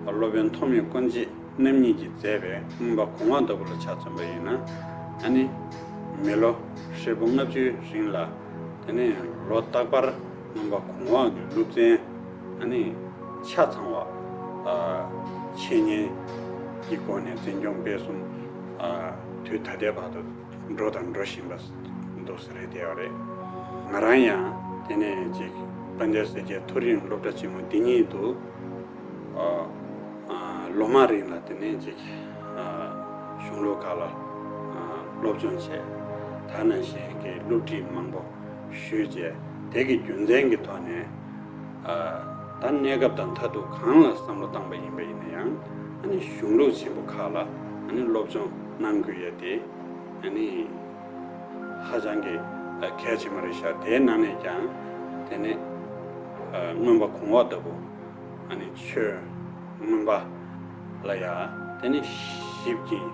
སློབ་དཔོན་ཐོགས་མེད་དཀོན་མཆོག་རྣམ་གཉིས་ཀྱིས་མཛད་པའི་མངོན་པ་གོང་འོག་ལྟ་བུ་ལ་ཆ་མཚོན་པ་ཡིན་ན། ཨ་ནི་མི་ལོ་ཧྲིལ་པོ་ལྔ་བཅུའི་རིང་ལ་དེ་ནས་ལོ་རྟག་པར་མངོན་པ་གོང་འོག་གི་སློབ་ཚན་ཨ་ནི་ཆ་ཚང་བ་ཨ་འཆད་ཉན་གྱི་སྒོ་ནས་འཛིན་སྐྱོང་སྤེལ་གསུམ་ཨ་དུས་ད་ལྟའི་བར་དུ་འགྲོ་དང་འགྲོ་བཞིན་པ་འདུག་ཟེར་རེད་དེ་ཡོད་རེད། ང་རང་ཡང་དེ་ནས་ཅིག་དཔལ་ལྡན་སེར་སྐྱའི་མཐོ་རིམ་སློབ་གྲྭ་ཆེན་མོ་འདི་ཉིད་དུ་ཨ་ཨ་ལོ་མང་རིང་ལ་དེ་ནས་ཅིག་ཨ་གཞུང་ལུགས་ཁག་ལ་ཨ་སློབ་སྦྱོང་བྱས། ད་ནང་བཞིན་གྱི་སློབ་ཁྲིད་མང་པོ་ཞུས་བྱས། དེ་གི་རྒྱུ་མཚན་གྱི་ཐོག་ནས་ཨ་ད་གནས་སྐབས་དང་མཐར་ཐུག་གང་ལ་བསམ་བློ་བཏང་པ་ཡིན་པ་ཡིན་ན་ཡང་ཨ་ནི་གཞུང་ལུགས་ཆེན་པོ་ཁག་ལ་ཨ་ནི་སློབ་སྦྱོང་གནང་དགོས་ཡ་དེ་ཨ་ནི་ཧ་ཅང་གི་ཨ་གལ་ཆེན་པོ་རེད་ཤག་དེའི་ནང་ནས་ཀྱང་དེ་ནས་ཨ་མངོན་པ་གོང་འོག་ལྟ་བུ་ཨ་ནི་ཆོས་མངོན་པ་ལ་ཡ་དེ་ནི་ཞིབ་ཀྱིས་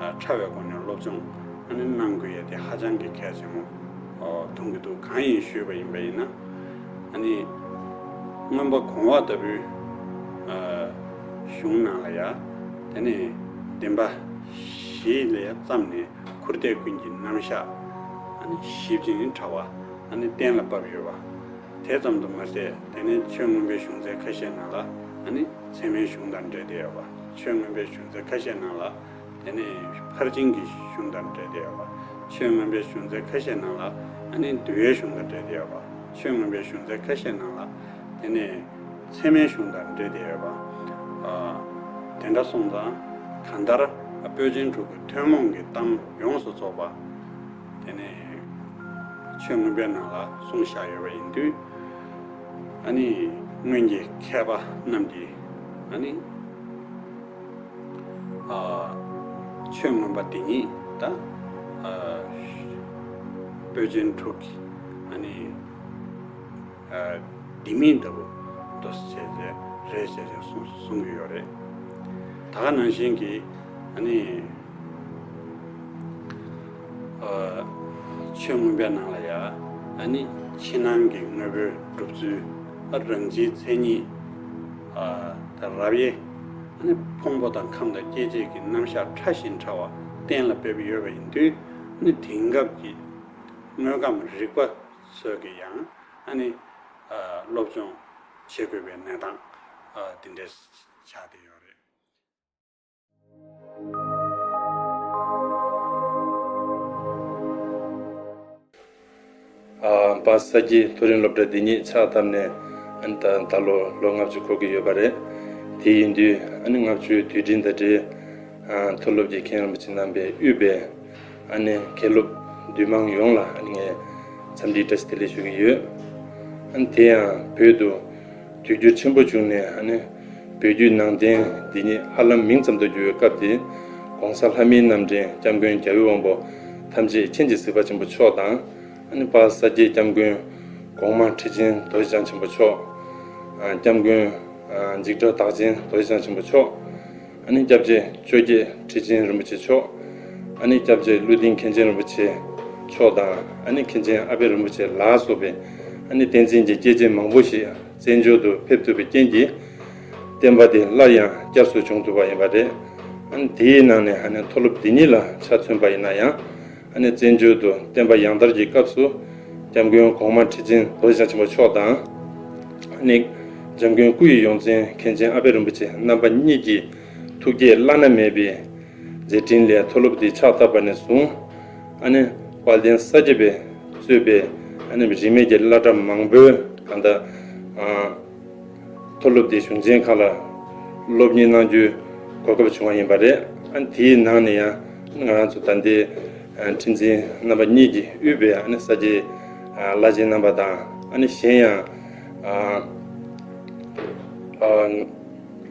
ཨ་ཕྲ་བའི་སྒོ་ནས་སློབ་སྦྱོང་ཨ་ནི་གནང་དགོས་ཡ་དེ་ཧ་ཅང་གི་གལ་ཆེན་པོ་ཨོ་མཐོང་གི་འདུག་གང་ཡིན་ཞུས་པ་ཡིན་པ་ཡིན་ན། ཨ་ནི་མངོན་པ་གོང་འོག་ལྟ་བུའི་ཨ་གཞུང་ནང་ལ་ཡ་དེ་ནི་བདེན་པ་བཞི་ལ་ཡ་བརྩམས་ནས་ཁུར་འདེབས་ཀུན་གྱི་རྣམ་གཞག་ཨ་ནི་ཞིབ་ཅིང་ཕྲ་བ་ཨ་ནི་གཏན་ལ་ཕབ་ཡོད་པ། དེ་ཙམ་དུ་མ་ཟད། དེ་ནས་ཆོས་མངོན་པའི་གཞུང་ཚན་ཁ་ཤས་ནང་ལ་ཨ་ནི་ཚད་མའི་གཞུང་དང་འབྲེལ་ཏེ་ཡོད་པ། ཆོས་མངོན་པའི་གཞུང་ཚན་ཁ་ཤས་ནང་ལ་དེ་ནས་ཕར་ཕྱིན་གྱི་གཞུང་དང་འབྲེལ་ཏེ་ཡོད་པ། ཆོས་མངོན་པའི་གཞུང་ཚན་ཁ་ཤས་ནང་ལ་ཨ་ནི་འདུལ་བའི་གཞུང་དང་འབྲེལ་ཏེ་ཡོད་པ། ཆོས་མངོན་པའི་གཞུང་ཚན་ཁ་ཤས་ནང་ལ་དེ་ནས་ཚད་མའི་གཞུང་དང་འབྲེལ་ཏེ་ཡོད་པ། ཨ་དེ་འདྲ་སོང་ཙང་གང་ལྟར་པོད་ཆེན་དྲུག་གི་ཐུན་མོང་གི་གཏམ་ཡོངས་སུ་རྫོགས་པ། དེ་ནས་ཆོས་མངོན་པའི་ནང་ལ་གསུངས་བཞག་ཡོད་པ་ཡིན་དུས། ཨ་ནི་སྔོན་གྱི་མཁས་པ་རྣམས་ཀྱིས་ཨ་ནི་ཨ་ཆོས་མངོན་པ་འདི་ཉིད་ད་ཨ་པོད་ཆེན་དྲུག་གི་ཨ་ནི་ཨ་ལྡེ་མིག་ལྟ་བུ་འདུག་ཟེར་བྱས་རེད་ཟེར་བྱས་གསུངས་གསུང་གི་ཡོད་རེད། ད་ག་ནང་བཞིན་གྱི་ཨ་ནི་ཨ་ཆོས་མངོན་པའི་ནང་ལ་ཡ་ཨ་ནི་ཕྱི་ནང་གི་དངོས་པོའི་གྲུབ་ཚུལ། ཨ་རང་སྤྱིའི་མཚན་ཉིད། ཨ་ད་རབ་དབྱེ། ཨ་ནི་ཕུང་པོ་དང་ཁམས་དང་སྐྱེ་མཆེད་ཀྱི་རྣམ་གཞག་ཕྲ་ཞིང་ཕྲ་བ་གཏན་ལ་ཕབ་ཡོད་པ་ཡིན་དུས། ནི་དེང་སྐབས་ཀྱི་དངོས་ཁམས་རིག་པ་ཚོས་ཀྱི་ཡང་ཨ་ནི་ཨ་སློབ་སྦྱོང་བྱེད་དགོས་པའི་གནས་སྟངས་ཨ་དེ་འདྲ་ཆགས་བསྡད་ཡོད་རེད། ཨ་པ་ས་སྐྱའི་མཐོ་རིམ་སློབ་གྲྭ་འདི་ཉིད་ཕྱག་བཏབ་ནས་ཨ་ནི་ད་ད་ལོ་ལོ་ལྔ་བཅུ་འཁོར་གྱི་ཡོད་པ་རེད། དེ་ཡིན་དུས་ཨ་ནི་ལྔ་བཅུའི་དུས་དྲན་དང་འབྲེལ་ཨ་མཐོ་སློབ་ཀྱི་མཁན་རིན་པོ་ཆེ་རྣམ་པས་དབུས་པའི་ཨ་ནི་མཁན་སློབ་འདུས་མང་ཡོངས་ལ་ཨ་ནི་ངས་འཚམས་འདྲིའི་བཀྲ་ཤིས་བདེ་ལེགས་ཞུ་གི་ཡོད། ཨ་ནི་དེ་ཡང་བོད་དུ་དུས་འགྱུར་ཆེན་པོ་བྱུང་ནས་ཨ་ནི་བོད་བརྒྱུད་ནང་བསྟན་འདི་ཉིད་ཧ་ལམ་མིང་ཙམ་དུ་གྱུར་བའི་སྐབས་དེ། ༸གོང་ས་ལྷ་མིའི་རྣམ་འདྲེན་སྐྱབས་མགོན་རྒྱལ་བའི་དབང་པོ་ཐམས་ཅད་མཁྱེན་ཅིང་གཟིགས་པ་ཆེན་པོ་མཆོག་དང་། ཨ་ནི་དཔལ་ས་སྐྱའི་སྐྱབས་མགོན་གོང་མ་ཁྲི་ཆེན་རྡོ་རྗེ་འཆང་ཆེན་པོ་མཆོག་ཨ་སྐྱབས་མགོན་ཨ་འཇིགས་བྲལ་རྟགས་ཅན་རྡོ་རྗེ་འཆང་ཆེན་པོ་མཆོག་ཨ་ནི་སྐྱབས་རྗེ་ཆོས་རྒྱལ་ཁྲི་ཆེན་རིན་པོ་ཆེ་མཆོག་ཨ་ནི་སྐྱབས་རྗེ་ཀླུ་ལྡིང་མཁན་ཆེན་རིན་པོ་ཆེ་མཆོག་དང་། ཨ་ནི་མཁན་ཆེན་ཨ་པད་རིན་པོ་ཆེ་ལ་སོགས་པའི་ཨ་ནི་བསྟན་འཛིན་གྱི་སྐྱེས་ཆེན་མང་པོ་ཞིག་བཙན་བྱོལ་དུ་ཕེབས་ཐུབ་པའི་རྐྱེན་གྱིས། བསྟན་པ་དེ་སླར་ཡང་སྐྱབས་སུ་བྱུང་ཐུབ་པ་ཡིན་པ་རེད། ཨ་ནི་དེའི་ནང་ནས་ཨ་ནི་མཐོ་སློབ་འདི་ཉིད་ལ་ཆ་མཚོན་པ་ཡིན་ན་ཡང་། ཨ་ནི་བཙན་བྱོལ་དུ་བསྟན་པ་ཡང་དར་གྱི་སྐབས་སུ། སྐྱབས་མགོན་གོང་མ་ཁྲི་ཆེན་རྡོ་རྗེ་འཆང་ཆེན་པོ་མཆོག་དང་། ཨ་ནི་འཇམ་མགོན་སྐུ་ཡི་ཡོངས་འཛིན་མཁན་ཆེན་ཨ་པད་རིན་པོ་ཆེ་རྣམ་པ་གཉིས་ཀྱི་ཐུགས་བསྐྱེད་བླ་ན་མེད་པའི་མཛད་འཕྲིན་ལས། མཐོ་སློབ་འདི་ཕྱག་བཏབ་པ་ནས་བཟུང་། ཨ་ནི་དཔལ་ལྡན་ས་སྐྱ་པས་གཙོས་པའི་ཨ་ནི་རིས་མེད་ཀྱི་བླ་གྲྭ་མང་པོའི་གང་ལྟར་ཨ་མཐོ་སློབ་འདིའི་གཞུང་ཆེན་ཁག་ལ་སློབ་གཉེར་གནང་རྒྱུའི་གོ་སྐབས་བྱུང་བ་ཡིན་པ་རེད། ཨ་ནི་དེའི་ནང་ནས་ཡང་ང་རང་ཚོ་ད་ལྟའི་ཨ་ཁྲི་འཛིན་རྣམ་པ་གཉིས་ཀྱིས་དབུས་པའི་ཨ་ནི་ས་སྐྱའི་ཨ་བླ་ཆེན་རྣམ་པ་དང་། ཨ་ནི་གཞན་ཡང་ཨ་ཨ་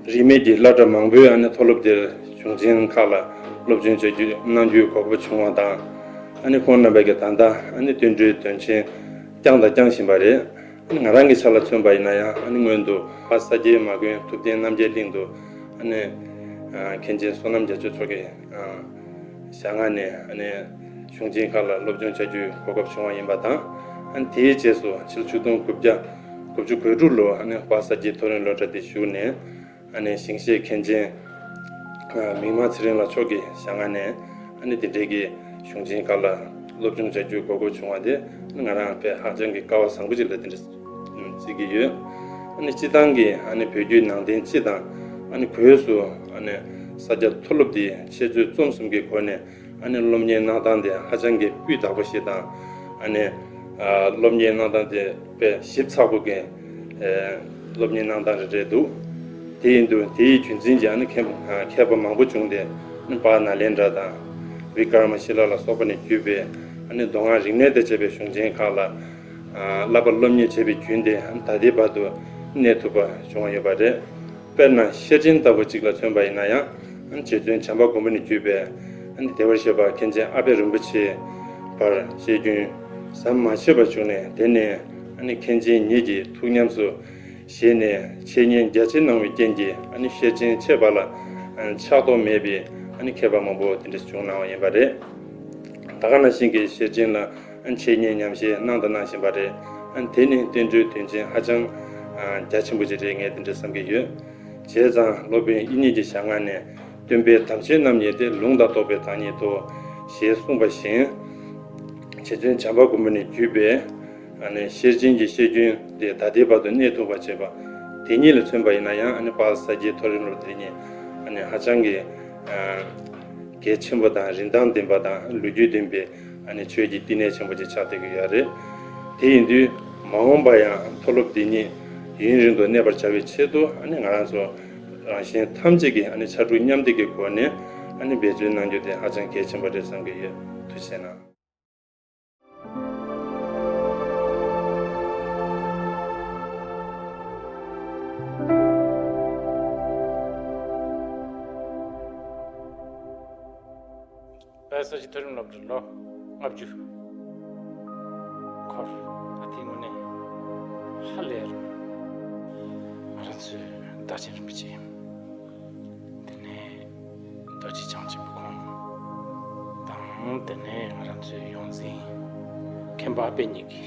རིས་མེད་ཀྱི་བླ་གྲྭ་མང་པོའི་ཨ་ནི་མཐོ་སློབ་དེར་གཞུང་ཆེན་ཁག་ལ་སློབ་སྦྱོང་བྱ་རྒྱུ་གནང་རྒྱུའི་གོ་སྐབས་བྱུང་བ་དང་། ཨ་ནི་ཁོང་རྣམ་པས་ཀྱི་ད་ལྟ་ཨ་ནི་བསྟན་འགྲོའི་དོན་ཆེན་བསྐྱངས་དང་བསྐྱང་བཞིན་པ་རེད། ཨ་ནི་ང་རང་གི་ཆ་ལ་མཚོན་པ་ཡིན་ན་ཡང་། ཨ་ནི་སྔོན་དུ་ཕ་ས་སྐྱའི་མ་དགོན་ཐུབ་བསྟན་རྣམ་རྒྱལ་གླིང་དུ་ཨ་ནི་ཨ་མཁན་ཆེན་བསོད་ནམས་རྒྱ་མཚོ་མཆོག་གི་ཨ་ཞལ་སྔ་ནས་ཨ་ནི་གཞུང་ཆེན་ཁག་ལ་སློབ་སྦྱོང་བྱ་རྒྱུའི་གོ་སྐབས་བྱུང་བ་ཡིན་པ་དང་། ཨ་ནི་དེའི་རྗེས་སུ་ཕྱི་ལོ་ཆིག་སྟོང་དགུ་བརྒྱ་དགུ་བཅུ་གོ་དྲུག་ལོ་ཨ་ནི་ཕ་ས་སྐྱའི་མཐོ་རིམ་སློབ་གྲྭ་དེ་ཞུགས་ནས། ཨ་ནི་ཞིང་གཤེགས་མཁན་ཆེན་ཨ་མིག་དམར་ཚེ་རིང་ལགས་མཆོག་གི་ཞལ་སྔ་ནས་ཨ་ནི་དེ་འབྲེལ་གྱི་གཞུང་ཆེན་ཁག་ལ་སློབ་སྦྱོང་བྱ་རྒྱུའི་གོ་སྐབས་བྱུང་བ་དེ་ཨ་ནི་ང་རང་དཔེ་ཧ་ཅང་གི་སྐལ་བ་བཟང་པོ་ཅིག་ལ་དེ་འདྲ་བརྩི་གི་ཡོད། ཨ་ནི་སྤྱི་བཏང་གི་ཨ་ནི་བོད་བརྒྱུད་ནང་བསྟན་སྤྱི་དང་། ཨ་ནི་སྒོས་སུ་ཨ་ནི་ས་སྐྱ་མཐོ་སློབ་འདི་འཆད་རྩོད་རྩོམ་གསུམ་གྱི་སྒོ་ནས་ཨ་ནི་སློབ་གཉེར་གནང་སྟངས་དེ་ཧ་ཅང་གི་སྤུས་དག་པོ་ཞིག་དང་། ཨ་ནི་ཨ་སློབ་གཉེར་གནང་སྟངས་དེ་དཔེ་ཞིབ་ཚགས་པོ་གི་ཨ་སློབ་གཉེར་གནང་སྟངས་རེ་རེད་འདུག་དེ་ཡིན་དུས་དེའི་རྒྱུན་འཛིན་གྱི་ཨ་ནི་མཁས་མཁས་པ་མང་པོ་བྱུང་སྟེ། ཨ་ནི་པཱ་ནཱ་ལེནྡྲ་དང་བི་ཀར་མ་ཤི་ལ་ལ་སོགས་པ་ནས་བརྒྱུད་པའི་ཨ་ནི་མདོ་སྔགས་རིག་གནས་དང་བཅས་པའི་གཞུང་ཆེན་ཁག་ལ་ཨ་བསླབ་པ་སློབ་གཉེར་བྱས་པའི་རྒྱུན་དེ་ཨ་ནི་ད་ལྟའི་བར་དུ་གནས་ཐུབ་པ་བྱུང་བ་ཡོད་པ་རེད། དཔེར་ན་ཤེར་ཕྱིན་ལྟ་བུ་གཅིག་ལ་མཚོན་པ་ཡིན་ན་ཡང་། ཨ་ནི་རྗེ་བཙུན་བྱམས་པ་མགོན་པོ་ནས་བརྒྱུད་པའི་ཨ་ནི་བདེ་བར་གཤེགས་པ་མཁན་ཆེན་ཨ་པད་རིན་པོ་ཆེའི་བར་བཤད་རྒྱུན་ཟམ་མ་ཆད་པར་བྱུང་ནས། དེ་ནས་ཨ་ནི་མཁན་ཆེན་ཉིད་ཀྱིས་ཐུགས་ཉམས་སུ་བཞེས་ནས་འཆད་ཉན་རྒྱ་ཆེར་གནང་བའི་རྐྱེན་གྱིས། ཨ་ནི་ཤེར་ཕྱིན་འཆད་པ་ལ་ཨ་ནི་ཆགས་ཐོགས་མེད་པའི་ཨ་ནི་མཁས་པ་མང་པོ་དེ་འདྲ་བྱུང་གནང་བ་ཡིན་པ་རེད། ད་ག་ནང་བཞིན་གྱི་ཤེར་ཕྱིན་ལ་ཨ་ནི་འཆད་ཉན་ཉམས་བཞེས་གནང་དང་གནང་བཞིན་པ་རེད། ཨ་ནི་དེ་ནི་བསྟན་འགྲོའི་དོན་ཆེན་ཧ་ཅང་ཨ་རྒྱ་ཆེན་པོ་ཅིག་རེད། ངས་དེ་འདྲ་བསམ་གྱི་ཡོད། བྱས་ཙང་སློབ་དཔོན་དབྱིག་གཉེན་གྱི་ཞལ་སྔ་ནས། སྟོན་པའི་དམ་ཆོས་རྣམ་གཉིས་ཏེ། ལུང་དང་རྟོགས་པའི་བདག་ཉིད་དོ། ཞེས་གསུངས་པ་བཞིན། རྗེ་བཙུན་བྱམས་པ་མགོན་པོ་ནས་བརྒྱུད་པའི་ཨ་ནི་ཤེར་ཕྱིན་གྱི་བཤད་རྒྱུན་དེ་ད་ལྟའི་བར་དུ་གནས་ཐུབ་པ་བྱས་པ་དེ་ཉིད་ལ་མཚོན་པ་ཡིན་ན་ཡང་། ཨ་ནི་དཔལ་ས་སྐྱའི་མཐོ་རིམ་སློབ་དེ་ཉིད་ཨ་ནི་ཧ་ཅང་གི་ཨ་གལ་ཆེན་པོ་དང་། རིན་ཐང་ལྡན་པ་དང་། ལོ་རྒྱུས་ལྡན་པའི་ཨ་ནི་ཆོས་ཀྱི་བསྟི་གནས་ཆེན་པོ་ཅིག་ཆགས་བསྡད་ཀྱི་ཡོད་རེད། དེ་ཡིན་དུས་མ་འོངས་པ་ཡང་མཐོ་སློབ་འདི་ཉིད་ཡུན་རིང་དུ་གནས་པར་བྱ་བའི་ཆེད་དུ། ཨ་ནི་ང་རང་ཚོ་རང་གཞན་ཐམས་ཅད་ཀྱིས་ཨ་ནི་ཕྱར་གྲུ་མཉམ་འདེགས་ཀྱི་སྒོ་ནས་ཨ་ནི་འབད་བརྩོན་གནང་རྒྱུ་དེ་ཧ་ཅང་གལ་ཆེན་པོ་རེད་བསམ་གྱི་ཡོད། ཐུགས་རྗེ་གནང་། དཔལ་ས་སྐྱ་མཐོ་རིམ་སློབ་གྲྭ་ལོ་ལྔ་བཅུ་འཁོར། ཨ་དེ་དངོས་གནས་ཧ་ལས་རུང་། ང་རང་ཚོའི་བདག་ཆེན་རིན་པོ་ཆེ་དེ་ནས་རྡོ་རྗེ་འཆང་ཆེན་པོ་ཁོང་དང་། དེ་ནས་ང་རང་ཚོའི་ཡོངས་འཛིན་མཁན་པོ་ཨ་པད་གཉིས་ཀྱི་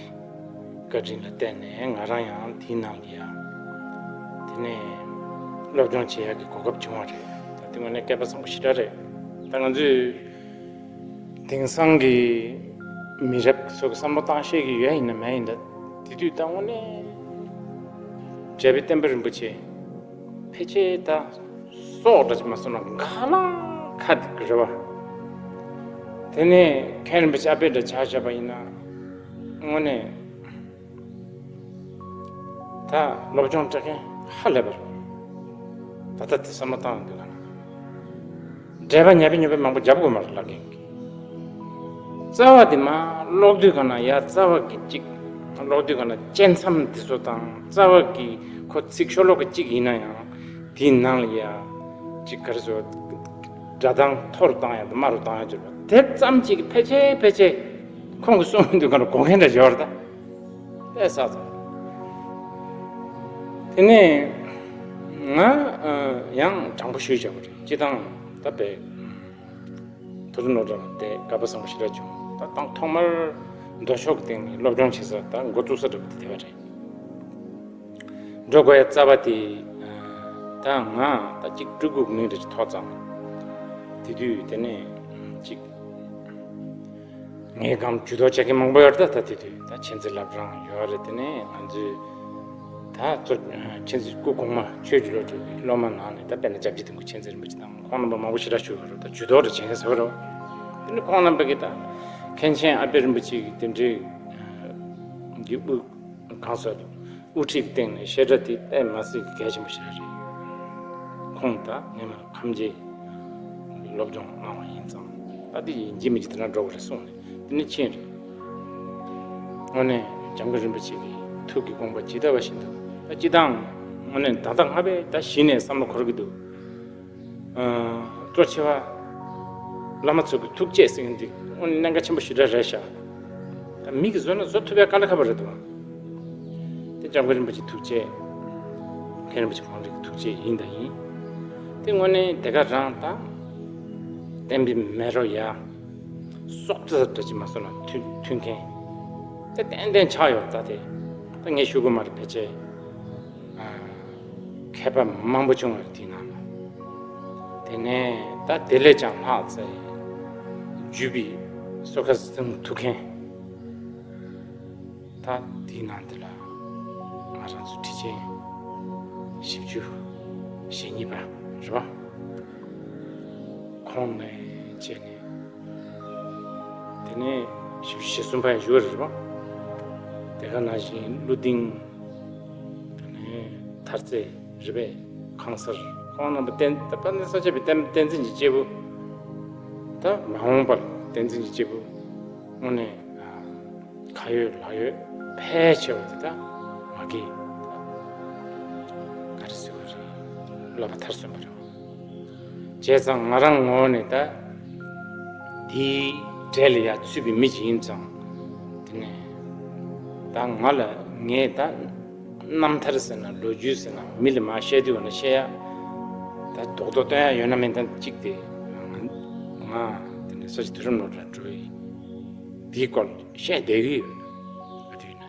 བཀའ་དྲིན་ལ་བརྟེན་ནས། ང་རང་ཡང་དེའི་ནང་ལ་ཡང་དེ་ནས་སློབ་སྦྱོང་བྱེད་ཡག་གི་གོ་སྐབས་བྱུང་བ་རེད། ད་དེ་དངོས་གནས་སྐལ་པ་བཟང་པོ་ཞེ་དྲག་རེད། ད་ང་ཚོས་ དེང་སང་གི་མི་རབས་ཚོ་གི་བསམ་བློ་བཏང་ཤེས་ཀྱི་ཡོད་ཡིན་ན་མེད་ཡིན་ན། དེ་དུས་ད་དངོས་གནས་འཇམ་དཔལ་བསྟན་པ་རིན་པོ་ཆེ་ཕལ་ཆེར་ད་སྲོག་འདྲ་ཅིག་མ་སོང་ན་ག་ལ་ཁ་དེ་རེད་བ། དེ་ནས་མཁན་རིན་པོ་ཆེ་ཨ་པད་འདྲ་ཆ་བཞག་པ་ཡིན་ན་དངོས་གནས། ད་སློབ་སྦྱོང་སྤྲད་མཁན་ཧ་ལས་པ་རེད། ད་ལྟ་དེ་བསམ་བློ་བཏང་ཡོང་དུས་ལ། འགྲེལ་པ་ཉབ་པའི་ཉོབ་པའི་མང་པོ་རྒྱབ་དགོས་མ་རེད་ལབ་མཁན་གྱི། རྩ་བ་དེ་མ་ཀློག་དུས་ག་ན་ཡ་རྩ་བ་གི་གཅིག་ཀློག་དུས་ག་ན་བཅད་མཚམས་དེ་ཚོ་དང་རྩ་བ་གི་ཁོ་ཚིག་ཤོ་ལོ་ཀ་གཅིག་ཡིན་ན་ཡང་དེའི་ནང་ལ་ཡ་གཅིག་ག་རེ་ཟེར། སྒྲ་གདངས་མཐོ་རུ་བཏང་ཡ་དང་དམའ་རུ་བཏང་ཡ་ཅིག་རེད། དེ་ཙམ་གཅིག་གི་ཕལ་ཆེར་ཕལ་ཆེར་ཁོང་གི་གསུང་དུས་ག་ན་གོ་མཁན་འདྲ་ཡོད་རེད་ད། ཨེ་ས་ཚ། དེ་ནས་ང་ཡང་དྲང་པོ་ཞུས་བྱ་བ་རེད། སྤྱི་བཏང་ད་པའི་དུ་རུ་ནོར་གྲངས་དེ་དགའ་པོ་བཟང་པོ་ཞེ་དྲག་བྱུང་། ད་དང་ཐོག་མར་མདོ་ཕྱོགས་ཀྱི་སྟེང་ནས་སློབ་སྦྱོང་བྱེད་ས་ད་འགོ་བཙུགས་ས་འདྲ་པོ་དེ་དེ་བ་རེད། འགྲོ་དགོས་ཡ་རྩ་བ་དེ་ད་ང་ད་གཅིག་སྤྲུལ་སྐུ་མིང་འདྲ་ཅིག་ཐོགས་ཙང་དེ་དུས་དེ་ནས་གཅིག་ངའི་སྒང་ཇུས་གཏོགས་བྱེད་མཁན་མང་པོ་ཡོད་རེད། ད་ད་དེ་དུས་ད་མཁྱེན་བརྩེ་བླ་བྲང་ཡོད་རེད། དེ་ནས་ང་ཚོའི་ད་གཙོ་མཁྱེན་བརྩེ་སྐུ་གོང་མ་ཆོས་ཀྱི་བློ་གྲོས་ཀྱི་སློབ་མ་ནང་ནས་ད་དཔེར་ན་སྐྱབས་རྗེ་དིལ་མགོ་མཁྱེན་བརྩེ་རིན་པོ་ཆེ་དང་ཁོང་རྣམ་པ་མང་པོ་ཞེ་དྲག་བཞུགས་ཡོད་རེད། ད་ཇུས་གཏོགས་རེ་བྱེད་མཁན་ཟེར་བ་རེད། དེ་ནས་ཁོང་རྣམ་པ་གིས་ད་མཁན་ཆེན་ཨ་པད་རིན་པོ་ཆེ་གི་དེ་འདྲའི་གི་དབུ་གང་ཟེར་དགོས། དབུ་ཁྲིད་ཀྱི་སྟེང་ནས་བཤད་གྲྭ་དེ་དཔེ་མ་སྲིད་ཀྱི་གལ་ཆེན་པོ་ཞིག་རེད། ཁོང་ད་ངས་མ་ཁམས་རྗེས་སློབ་སྦྱོང་གནང་བ་ཡིན་ཙང་ད་དེ་ཡིན་གཅིག་མིན་གཅིག་དེ་འདྲ་འགྲོ་དགོས་རེད་གསུངས་ནས་དེ་ནས་ཕྱིན་རེད། དངོས་གནས་འཇམ་མགོན་རིན་པོ་ཆེ་གི་ཐུགས་ཀྱི་དགོངས་པ་ཇི་ལྟ་བ་བཞིན་དུ་ད་སྤྱི་བཏང་དངོས་གནས་ད་ལྟ་སྔ་བས་ད་གཞི་ནས་བསམ་བློ་འཁོར་གྱི་འདུག་གཙོ་ཆེ་བ་བླ་མ་ཚོ་གི་ཐུགས་བསྐྱེད་ཟེར་མཁན་འདི་དངོས་གནས་གནད་འགག་ཆེན་པོ་ཞེ་དྲག་རེད་ཤག་ད་མི་གིས་བཟོས་ན་བཟོ་ཐུབ་ཡ་དཀའ་ལས་ཁག་པོ་རེད་འདུག་དེ་འཇམ་མགོན་རིན་པོ་ཆེ་ཐུགས་བསྐྱེད། མཁན་རིན་པོ་ཆེ་གོང་རིམ་གྱི་ཐུགས་བསྐྱེད་ཡིན་དང་ཡིན། དེ་དངོས་གནས་དེ་ག་རང་ད་བསྟན་པའི་མེ་རོ་ཡ་སྲོག་རྩ་འདྲ་ཅིག་མ་སོང་ན་མཐུན་མཐུན་མཁན་དེ་ཏན་ཏན་ཆགས་ཡོད་རེད། ད་དེ་ད་ངས་ཞུ་དགོས་མ་རེད། ཕལ་ཆེར་མཁས་པ་མང་པོ་བྱུང་བ་རེད་དེའི་ནང་ལ། དེ་ནས་ད་དེ་ལས་ཀྱང་ལྷག་ཙམ་བརྒྱུད་པའི་སོ་ཁ་སྲིད་ཐུགས་མཁན་ད་དེའི་ནང་དེ་ལ་ང་རང་ཚོ་ཁྲི་ཆེན་བཞི་བཅུ་ཞེ་གཉིས་པ་རེད་པ། ཁོང་ནས་བྱས་ནས། དེ་ནས་བཞི་བཅུ་ཞེ་གསུམ་པ་ཡང་བཞུགས་རེད་པ། དེ་ག་ནང་བཞིན་ཀླུ་ལྡིང་། དེ་ནས་མཐར་རྩེ་རེད་པས། ཁང་གསར། ཁོང་རྣམ་པ་བསྟན་ད་དཔལ་ལྡན་ས་སྐྱ་པའི་བསྟན་བསྟན་འཛིན་གྱི་སྐྱེས་བུ། ད་མ་འོངས་པར་བསྟན་འཛིན་གྱི་སྐྱེས་བུ་དངོས་གནས་ཁ་ཡོད་ལག་ཡོད་ཕལ་ཆེ་བ་དེ་ད་མ་གི་ག་རེ་ཟེར་བ་རེད། བསླབ་པ་མཐར་སོན་པ་རེད། བྱས་ཙང་ང་རང་ངོས་ནས་ད་དེའི་གྲས་ལ་ཡ་ཚུད་པའི་མི་ཅིག་ཡིན་ཙང་། དེ་ནས་ད་ང་ལ་ངས་ད་རྣམ་ཐར་ཟེར་ན་ལོ་རྒྱུས་ཟེར་ན་མི་ལ་མ་བཤད་དུས་བ་ན་བཤད་ཡ་ད་རྡོག་རྡོག་སྟོན་ཡ་ཡོད་ན་མེད་ན་གཅིག་དེ་ང་དེ་ནས་ས་ཆ་དུས་རིམ་ནོར་འདྲ་འགྲོ་ཡི་དེའི་སྐོར་བཤད་བསྡད་ཀྱི་ཡོད། ཨ་དུས་ན།